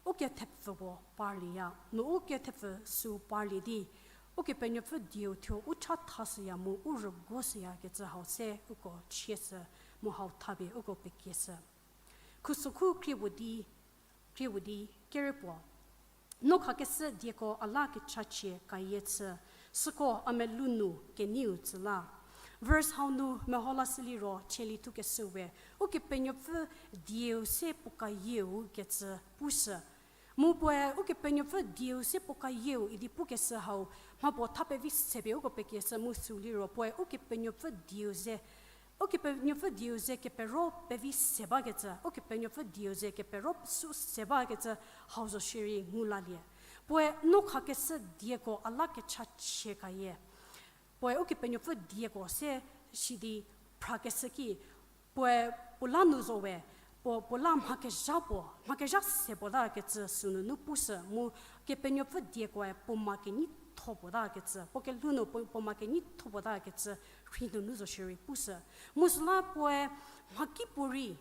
ukethepfü puo parlieya, nu ukethepfü sü parlie di, Ukepenuopfü dieu thuo u cha thashüya mu u rüguoshüyakecü hau se uko chieshü mu hau thapie uko pekieshü. Khusokhu krie puo di, krie puo di, kere puo. No khakeshü dieko a la kechachie kayie chü, süko a melou nu keneiu tsü la. Verse hau nu meho lashü liro chielithukeshüu we, Ukepenuopfü dieu se puo kayieu kecü pushü. Mu puoe Ukepenuopfü dieu se puo kayieu idi pukeshü hau, mha puo tha pevi sepie uko pekieshü mu sü liro puoe Ukepenuopfü dieu ze, Ukepenuopfü dieu ze kepero pevi se bakecü, Ukepenuopfü dieu ze kepero sü se bakecü hau zo shierei ngu lalie. Puoe no khakeshü dieko a la kechachie kayie. Puoe Ukepenuopfü dieko se sidi phrakeshü ki, puoe puo la nu zo we, puo, puo la mha kezha puo, mha kezha se puo takecü sünunu pushü, mu Kepenuopfü diekoe puo ma keneitho puo takecü, puo kelhou nu puo, puo ma keneitho puo takecü rhi nunu zo shierei pushü. Mu süla puoe mhakipuorei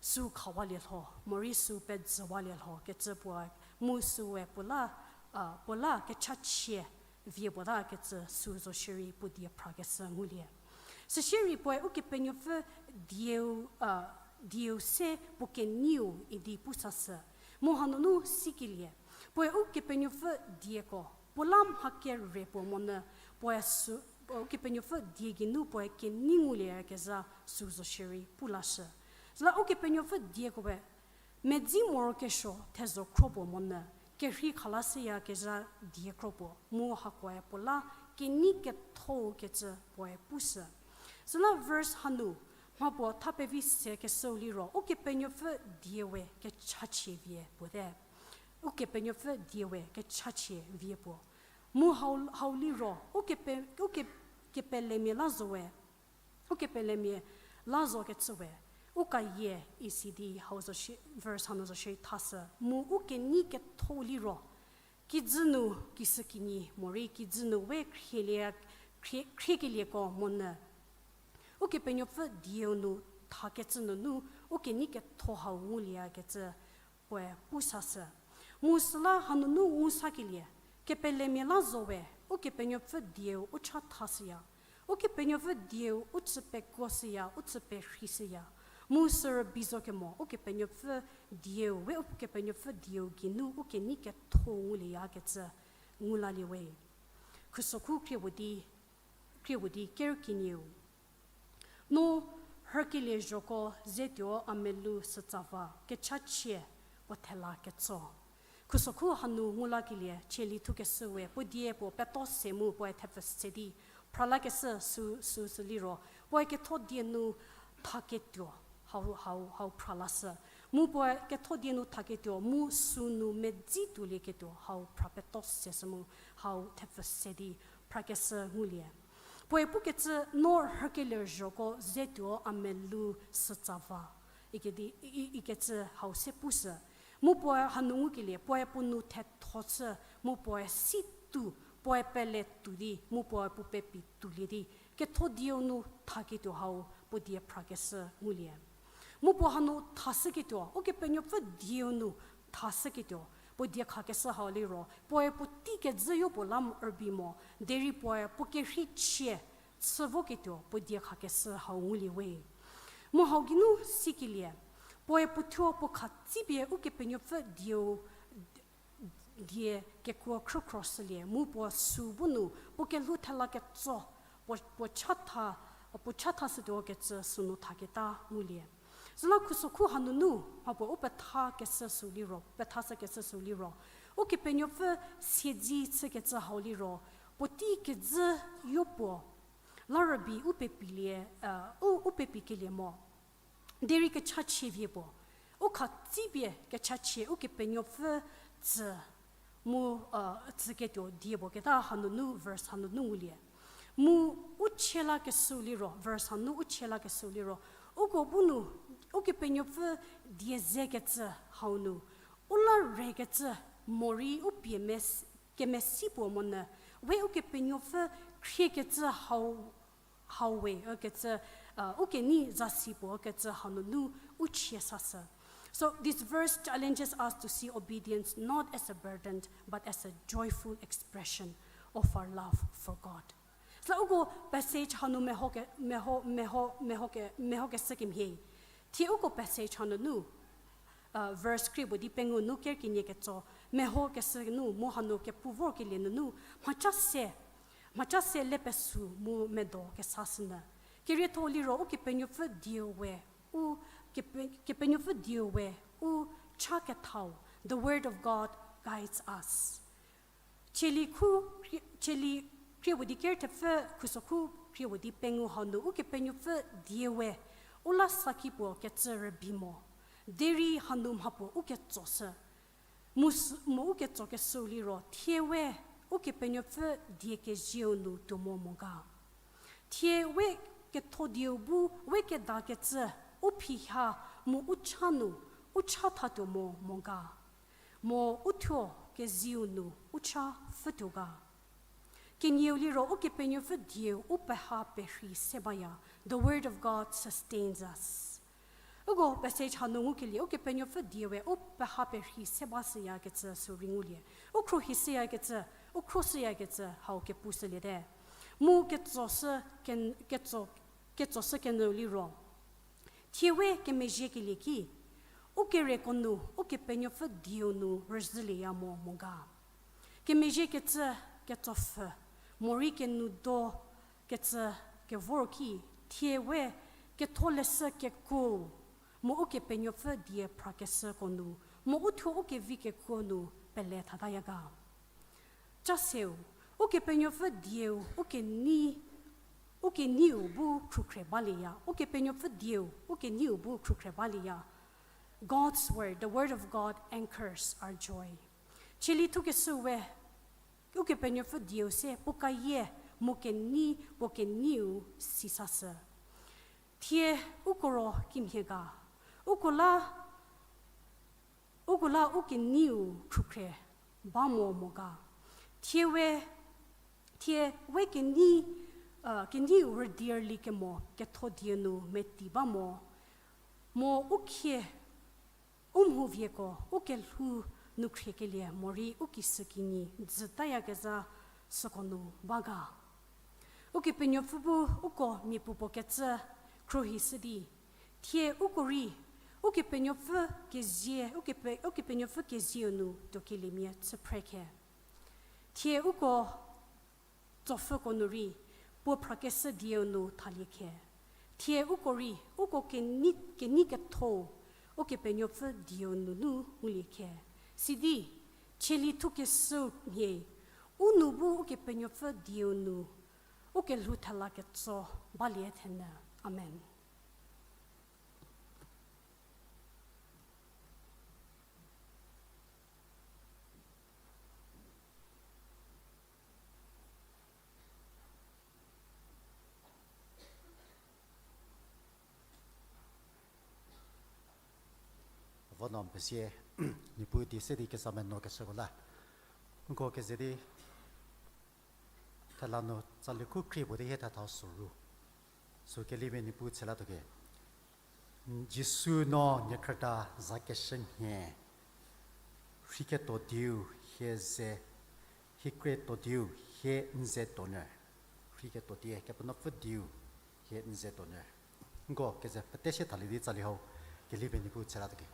sü khawalie lho, morei sü pezhüwalie lho kecü puoe, mu süe puo la, puo la kechachie vie puo takecü sü zo shierei puo die phrakeshü ngulie. Süshierei puoe Ukepenuopfü dieu, dieu se puo keneiu idi pu sashü. Mu hanunu sikelie, puoe Ukepenuopfü dieko puo la mha kere puo monyü, puoe sü, Ukepenuopfü die geinu puoe kenei ngulieyakezha sü zo shierei pu lashü. Süla Ukepenuopfü diekoe medzi morokesuo thezho khro puo monyü, kerhei khalashüyakezha die kro puo, mu hakoe puo la kenei ketho kecü puoe pushü. Süla verse hanu, mha puo tha pevi sekeshüu liro, Ukepenuopfü die we kechachie vie puo te. Ukepenuopfü die we kechachie vie puo. Mu hau, hau liro, ukepe, uke, kepelemia la zo we, ukepelemia la zo kecü we, u kayie isi di hau zo shi, verse hanu zo shierei thashü, mu u kenei ketho liro, kijü nu, kisükinyi, morei kijü nu we khrielie, khrie, khriekelieko monyü, Ukepenuopfü dieu nu thakecü nunu, u kenei ketho hau ngulieyakecü puoe pu sashü. Mu süla hanunu ngu sakelie, kepelemia la zo we, Ukepenuopfü dieu u cha thashüya. Ukepenuopfü dieu u chü pekuoshüya, u chü perheishüya. Mu sü rübei zo kemo, Ukepenuopfü dieu, we Ukepenuopfü dieu geinu u kenei ketho ngulieyakecü ngu lalie we. Khusokhu krie puo di, krie puo di kerükinieu. No rhükelie zhoko ze tuo a melou sütsa va kechachie puo thela ketso. Khusokhu hanu ngu lakelie, Chieli thukeshü we puo die puo peto se mu puoe thepfü se di, phralakeshü sü, sü, sü liro, puoe ketho die nu thaketuo, hau, hau, hau phra lashü. Mu puoe ketho die nu thaketuo, mu sünu medzi tuolieketuo, hau phra peto se shü mu, hau thepfü se di, phrakeshü ngulie. Puoe pukecü no rhükelie zhoko ze tuo a melou sütsa va, ikedi, i, i, ikecü hau se pushü. Mu puoe hanu ngukelie, puoe puo nu thetho chü, mu puoe si tu, puoe pele tu di, mu puoe puo pepi tuolie di, ketho dieu nu thaketuo hau puo die phrakeshü ngulie. Mu puo hanu thashüketuo, Ukepenuopfü dieu nu thashüketuo, puo die khakeshü hau liro, puoe puotei kezhü yopuo la rübei mo, derei puoe puo kerhei chie chü voketuo puo die khakeshü hau ngulie we. Mu hau geinu sikelie, puoe puothuo puo khatsipie Ukepenuopfü dieu die kekuo khrükhro shülie, mu puo sü bu nu puo kelhou thela ketso, puo, puo chatha, puo chathashütuo kecü sünu thaketa ngulie. Süla khusokhu hanunu, mha puo u pethakeshü sü liro, pethashükeshü sü liro, Ukepenuopfü siedzi chükecü hau liro, puotei kezhü yopuo la rübei u pepilie, u, u pepikelie mo. Derei kechachie vie puo, u khatsipie kechachie Ukepenuopfü tsü mu, tsüketuo die puo keta hanunu, verse hanunu ngulie. Mu u chie lakeshü liro, verse hanu u chie lakeshü liro, uko bu nu, Ukepenuopfü die zekecü hau nu, u la rekecü morei u pie mes-, kemesi puo monyü, we Ukepenuopfü khriekecü hau, hau we ükecü, u kenei zasi puo ükecü hanunu u chie sashü. So this verse challenges us to see obedience not as a burden, but as a joyful expression of our love for God. Süla uko passage hanu meho ke, meho, meho, meho ke, meho keshü kemhie. Thie uko passage hanunu, verse krie puo di pengou nu ker kenie ketso, meho keshü nu mu hanu kepu vorkelie nunu, mhaca se, mhaca se le pesü mu medo kesashünyü. Kerietho liro Ukepenuopfü dieu we, u, Kepe-, Kepenuopfü dieu we, u cha kethau, the word of God guides us. Chieli khu, chieli krie puo di ker thepfü khusokhu krie puo di pengou hanu Ukepenuopfü die we, u la saki puo kecü rübei mo. Derei hanu mha puo u ketsoshü. Mu s-, mu u ketsokeshüu liro, thie we Ukepenuopfü die kezieu nu tuo mo mo ga. Thie we ketho dieu bu we kedakecü, u phiha mu u cha nu, u cha thatuo mo mo ga. Mo u thuo kezieu nu u cha pfhütuo ga. Kenieu liro Ukepenuopfü dieu u peha perhei se baya. The word of God sustains us. Uko passage hanu ngukelie, Ukepenuopfü die we u peha perhei se ba shüyakecü sü rei ngulie. U khruohi shüyakecü, u khruo shüyakecü hau kepu shüliete. Mu ketsoshü ken-, ketso-, ketsoshü kenyüu liro, thie we kemezhiekelie ki, u kereko nu Ukepenuopfü dieu nu rüzhülieya mo mo ga. Kemezhiekecü ketsopfü, morei kenudo kecü kevor ki, thie we ketholeshü kekuou, mu Ukepenuopfü die phrakeshüko nu, mu u thuo u kevi kekuo nu pele thataya ga. Ca seu, Ukepenuopfü dieu u kenei, u keneiu bu khrukhre balieya, Ukepenuopfü dieu u keneiu bu khrukhre balieya. God's word, the word of God anchors our joy. Chieli thukeshü we, Ukepenuopfü dieu se puo kayie mu kenei, puo keneiu sisashü. Thie uko ro kimhie ga, uko la, uko la u keneiu khrukhre ba mo mo ga. Thie we, thie we kenei, keneiu rüdirli kemo ketho die nu meti ba mo. Mo u khie, u mhovieko u kelhou nu khriekelie morei u kisükinyi dzütayakezha süko nu ba ga. Ukepenuopfü bu uko miapuopuo kecü khruohishü di, thie uko rei Ukepenuopfü kezie, Ukepe-, Ukepenuopfü kezieu nu tuokeliemia chü phre khe. Thie uko tsopfüko nu rei puo phrakeshü dieu nu thalie khe. Thie uko rei uko kenei, kenei ketho Ukepenuopfü dieu nunu ngulie khe. Sidi, Chieli thukeshüu mhie, u nou bu Ukepenuopfü dieu nu, u kelhou thela ketso balie thenyü. Amen. Vo no pezie, Niepuu die se di kezamia kesuoko la. Nko keze di thela nu tsali khu khrie puo di hie thethau soru. Sü keliemia Niepuu tshelatuo ke. Jisu no niekhrüda za keshü nhie. Rhiketuo dieu hie ze, hie krietuo dieu hie n ze tuonyü. Rhiketuo die Kepenuopfü dieu hie n ze tuonyü. Nko keze pete sie thalie di tsali hau, keliemia Niepuu tshelatuo ke.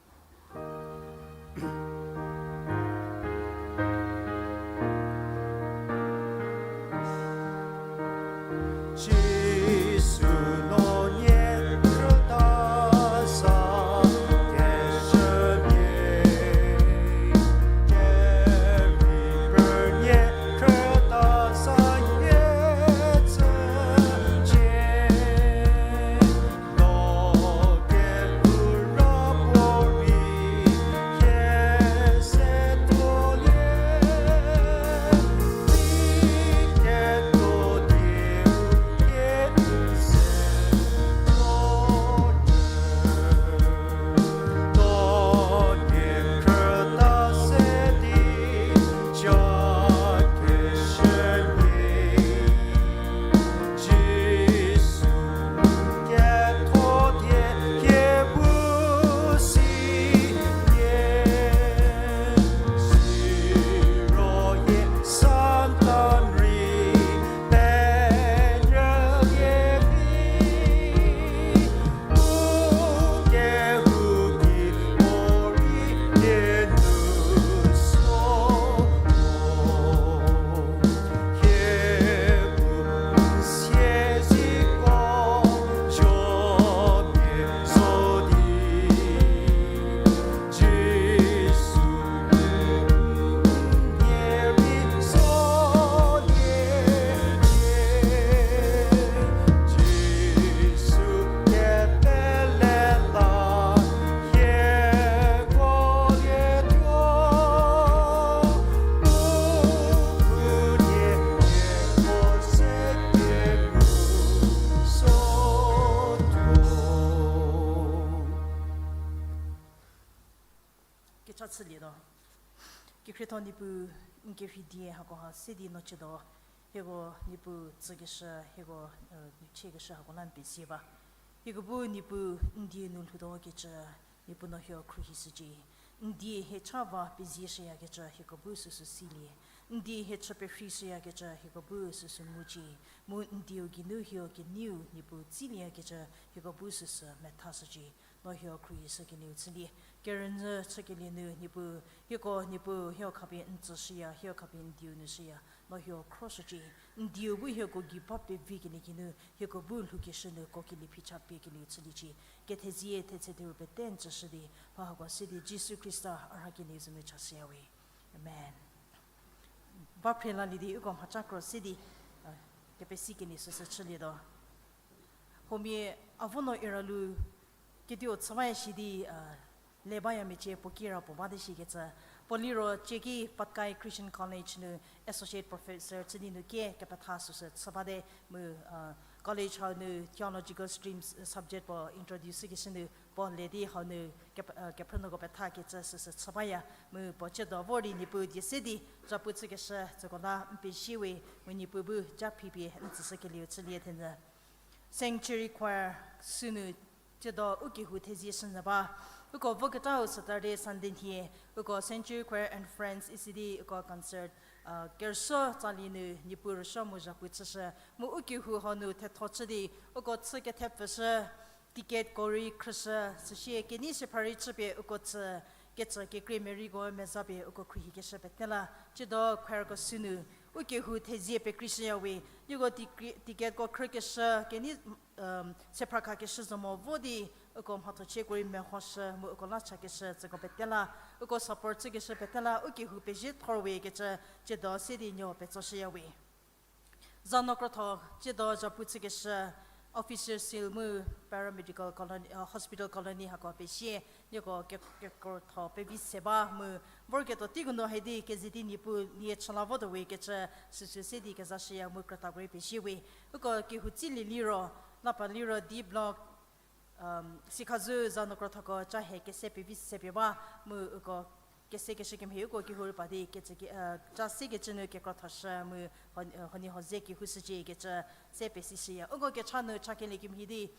Jisu no nie krüta sa keshü nie, keri per nie krüta sa nie tsücie. Kecha chülietuo. Kekhrietho Niepuu, n kerhei die hakoha se di no chütuo, hieko Niepuu tsükeshü, hieko, eh, chiekeshü hako la n pezie ba. Hieko bu Niepuu n die nu lhoutuo kecü, Niepuu no hieko khruohishücie. N die hie cha va pezie shüyakecü hieko bu süsü silie. N die hie chü perhei shüyakecü hieko bu süsü ngucie. Mu n dieu geinu hieko keneiu Niepuu tsilieyakecü hieko bu süsü methashücie. No hieko khruohishü kenieu chülie. Kerünyü chükelie nu Niepuu, hieko Niepuu hieko khapie n tsüshüya, hieko khapie n dieu nu shüya. No hieko khroshücie. N dieu bu hieko gei ba pevi kelie geinu, hieko bu lhoukeshü nu kokelie phicha pie kenieu chüliecie. Kethezie, thetse theru pete n tsüshü di, mha hako se di Jisu Khrista a rha kenieu za nu chashüya we. Amen. Ba phre lalie di uko mhacha kro se di, uh, kepesi kenieu süsü chülietuo. Huomia avo no iralu, kediu chü baya shi di, uh, le baya mecie puo kira puo ba di shikecü. Puo liro Cheki Patkai Christian College nu Associate Professor chü di nu kie kepetha süsü chü bate mu, uh, college hau nu theological streams, uh, subject puo introduce keshü nu puo le di hau nu kep-, uh, kephrünuoko pethakecü süsü chü baya mu puo chütuo vor di Niepuu die se di zapu chükeshü tsüko la n pezie we mu Niepuu bu ja phipie n tsüshü kelieu chülie thenyü. Sanctuary Choir sünu chütuo u kehou thezie shünyü ba. Uko voketau Saturday, Sunday nhie, uko Sanctuary Choir and Friends isi di uko concert, uh, kerüsuo tsali nu Niepuu rüsuo mu zapu chüshü. Mu u kehou hau nu thetho chü di, uko chü kethepfüshü, ticket ko rei khrüshü, süsie kenei shepha rei chüpie uko tsü, kecü kekreimereiko meza pie uko khruohikeshü pete la, chütuo choirko sünu, U kehou thezie pekreishüya we, nieko ticket-ko khrükeshü kenei, sephra khakeshü zo mo vo di, uko mhathochieko rei mehoshü mu uko la chakeshü tsüko pete la, uko support chükeshü pete la u kehou pezie thor we kecü, tsiedo se di nieko petsoshüya we. Zanu krotho, tsiedo zhapu chükeshü, officer cell mu paramedical colony, hospital colony hako pezie, nieko ke-, kekrotho pevi se ba mu, vorketuo teiko nu hai di keze di Niepuu nie chü la votuo we kecü, süsü se di kezashüya mu krütako rei pezie we. Uko kehou tsilie liro, lapa liro D block, sikhazou zanu krothoko ca hie kese pevi sepie ba, mu uko kesekeshü kemhie uko kehou rei pa di kecü, ca sekecü nu kekro thashü mu, huoniehuo ze kehou shücie kecü se pesishüya. Uko kecha nu chakelie kemhie di,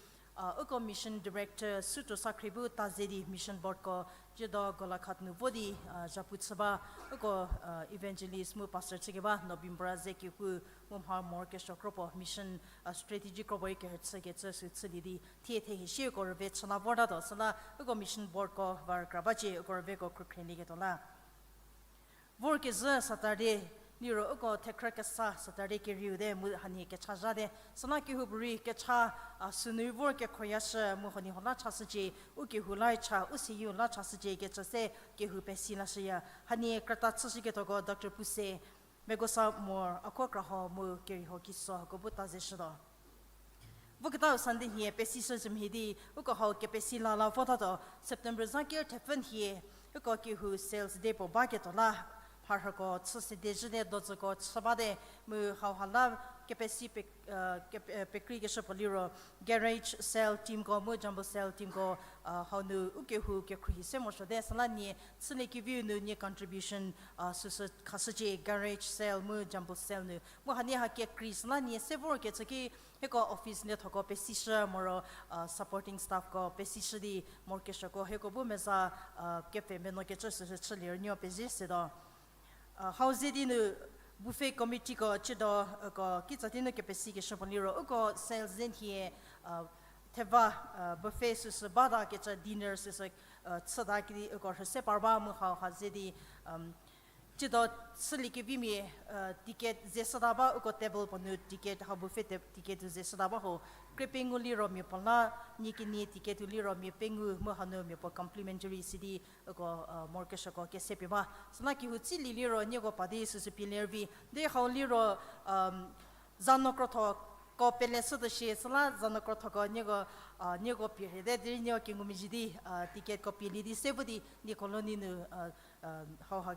uko mission director Sutuo Sakhrie bu ta ze di mission boardko tsiedo Golaghat nu vo di zhapu chü ba, uko evangelist mu pastor chükeba Nobimbra ze kehou mu mha morokesuo kropuo mission strategy kropuo rei kerüchükecü sü chülie di thie thehie shierko rüve chü la vortatuo süla uko mission boardko va rükra bacie uko rüveko khrükhrielieketuo la. Vorkezhü Saturday liro uko thekhrü kesa Saturday kerieu te mu hanie kecha zha te. Süla kehoupuorei kecha sünu rei vor kekhoyashü mu huoniehuo la chashücie, u kehou la cha, u seyieu la chashücie kecü se kehou pesi lashüya. Hanie krüta chüshüketuoko Doctor Puse, Megosa Mor, Akho Kraho mu Keriho Kiso hako bu ta zeshütuo. Voketau Sunday nhie pesishü zhü mhie di, uko hau kepesi la la votatuo, September za ker thepfü nhie, uko kehou sales day puo baketuo la, mharhüko chü sede zhüte, dodzüko chü bate, mu hauha la kepesi pekreikeshü puo liro, garage sale teamko mu jumble sale teamko, hau nu u kehou kekhruohi se morosuote, süla nie chüliekeviu nu nie contribution süsü khashücie, garage sale mu jumble sale nu. Mu hanie ha kekrei süla nie se vorkecü ki, hieko office liethoko pesishü moro, supporting staffko pesishü di morokesuoko hieko bu meza kepfhe menuokecü süsü chülie rünuo pezie setuo. Hau ze di nu buffet committeeko tsiedo, uko kitsa tei nu kepesikeshü puo liro uko sales day nhie, theva, buffet süsü bata kecü dinner süsü chüta kidi uko rhüse par ba mu hauha ze di, tsiedo chüliekevimia ticket ze shüta ba, uko table puo nu ticket, hau buffet ticket-u ze shüta ba ho. Krie pengou liro mia puo la, nie kenie ticket-u liro mia pengou mu hanu mia puo complimentary sidi uko morokesuoko kese pie ba. Süla kehou tsilie liro nieko pa di süsü pie lervi. De hau liro, zanu krothoko peleshütuo shie, süla zanu krothoko nieko, nieko pie rhie te, derei nieko kengumezhie di ticketko pielie di se vo di nie colony nu hauha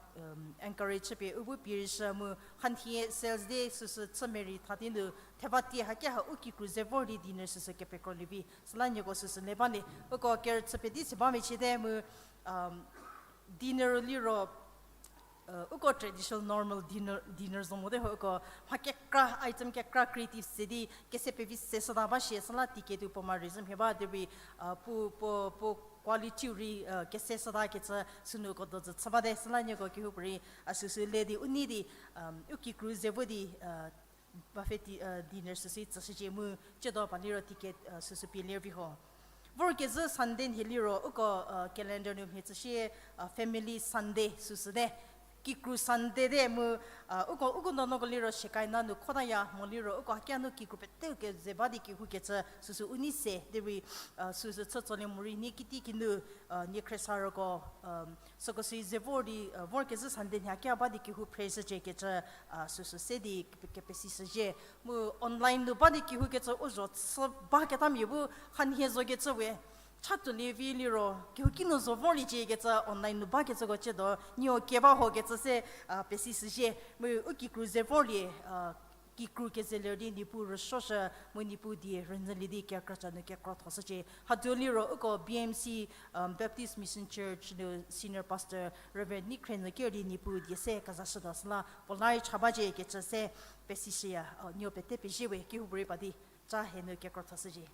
encourage chüpie u bu pie rüshü mu hanhie sales day süsü chü merei tha di nu theva tie hakeha u kikru ze vor di dinner süsü kepekrolie vi. Süla nieko süsü le balie. Uko kerüchü pie di se ba mecie te mu, dinner liro, uko traditional normal dinner, dinner zo mote ho uko mha kekra, item kekra creative se di kese pevi se shüta ba shie süla ticket-u puo ma rei zhü mhie ba derei, puo, puo, puo quality-u rei kese shüta kecü sünu uko dodzü chü bate süla nieko kehoupuorei süsü le di u nei di, u kikru ze vo di buffet dinner süsü tsüshücie mu tsiedo pa liro ticket süsü pie lervi ho. Vorkezhü Sunday nhie liro uko calendar nu mhie tsüshie, family Sunday süsü te. Kikru Sunday te mu, uko, uko nuonuoko liro shekaina nu khotaya mo liro uko hakia nu kikru peteu keze ba di kehoukecü süsü u nei se derei, süsü chü tsolie morei nie kiti kinu, nie khriesarüko, süko si ze vor di, vorkezhü Sunday nhie hakia ba di kehou phre shücie kecü, süsü se di kepe, kepesishüzhie. Mu online nu ba di kehoukecü u zho chü baketamia bu hanhie zokecü we. Chatuolie vi liro kehouki nu zo vorliecie kecü online nu bakecüko tsiedo nieko keba hokecü se, pesishüzhie. Mu u kikru ze vorlie, kikru keze ler di Niepuu rüsuoshü mu Niepuu die rünyülie di kerükra ca nu kekro tho shücie. Hatuo liro uko B M C, Baptist Mission Church nu Senior Pastor Reverend Nikhrenyü ker di Niepuu die se kezashütuo süla puo la rei cha bacie kecü se pesishüya, nieko pete pezie we kehoupuorei pa di ca hie nu kekro tho shüzhie.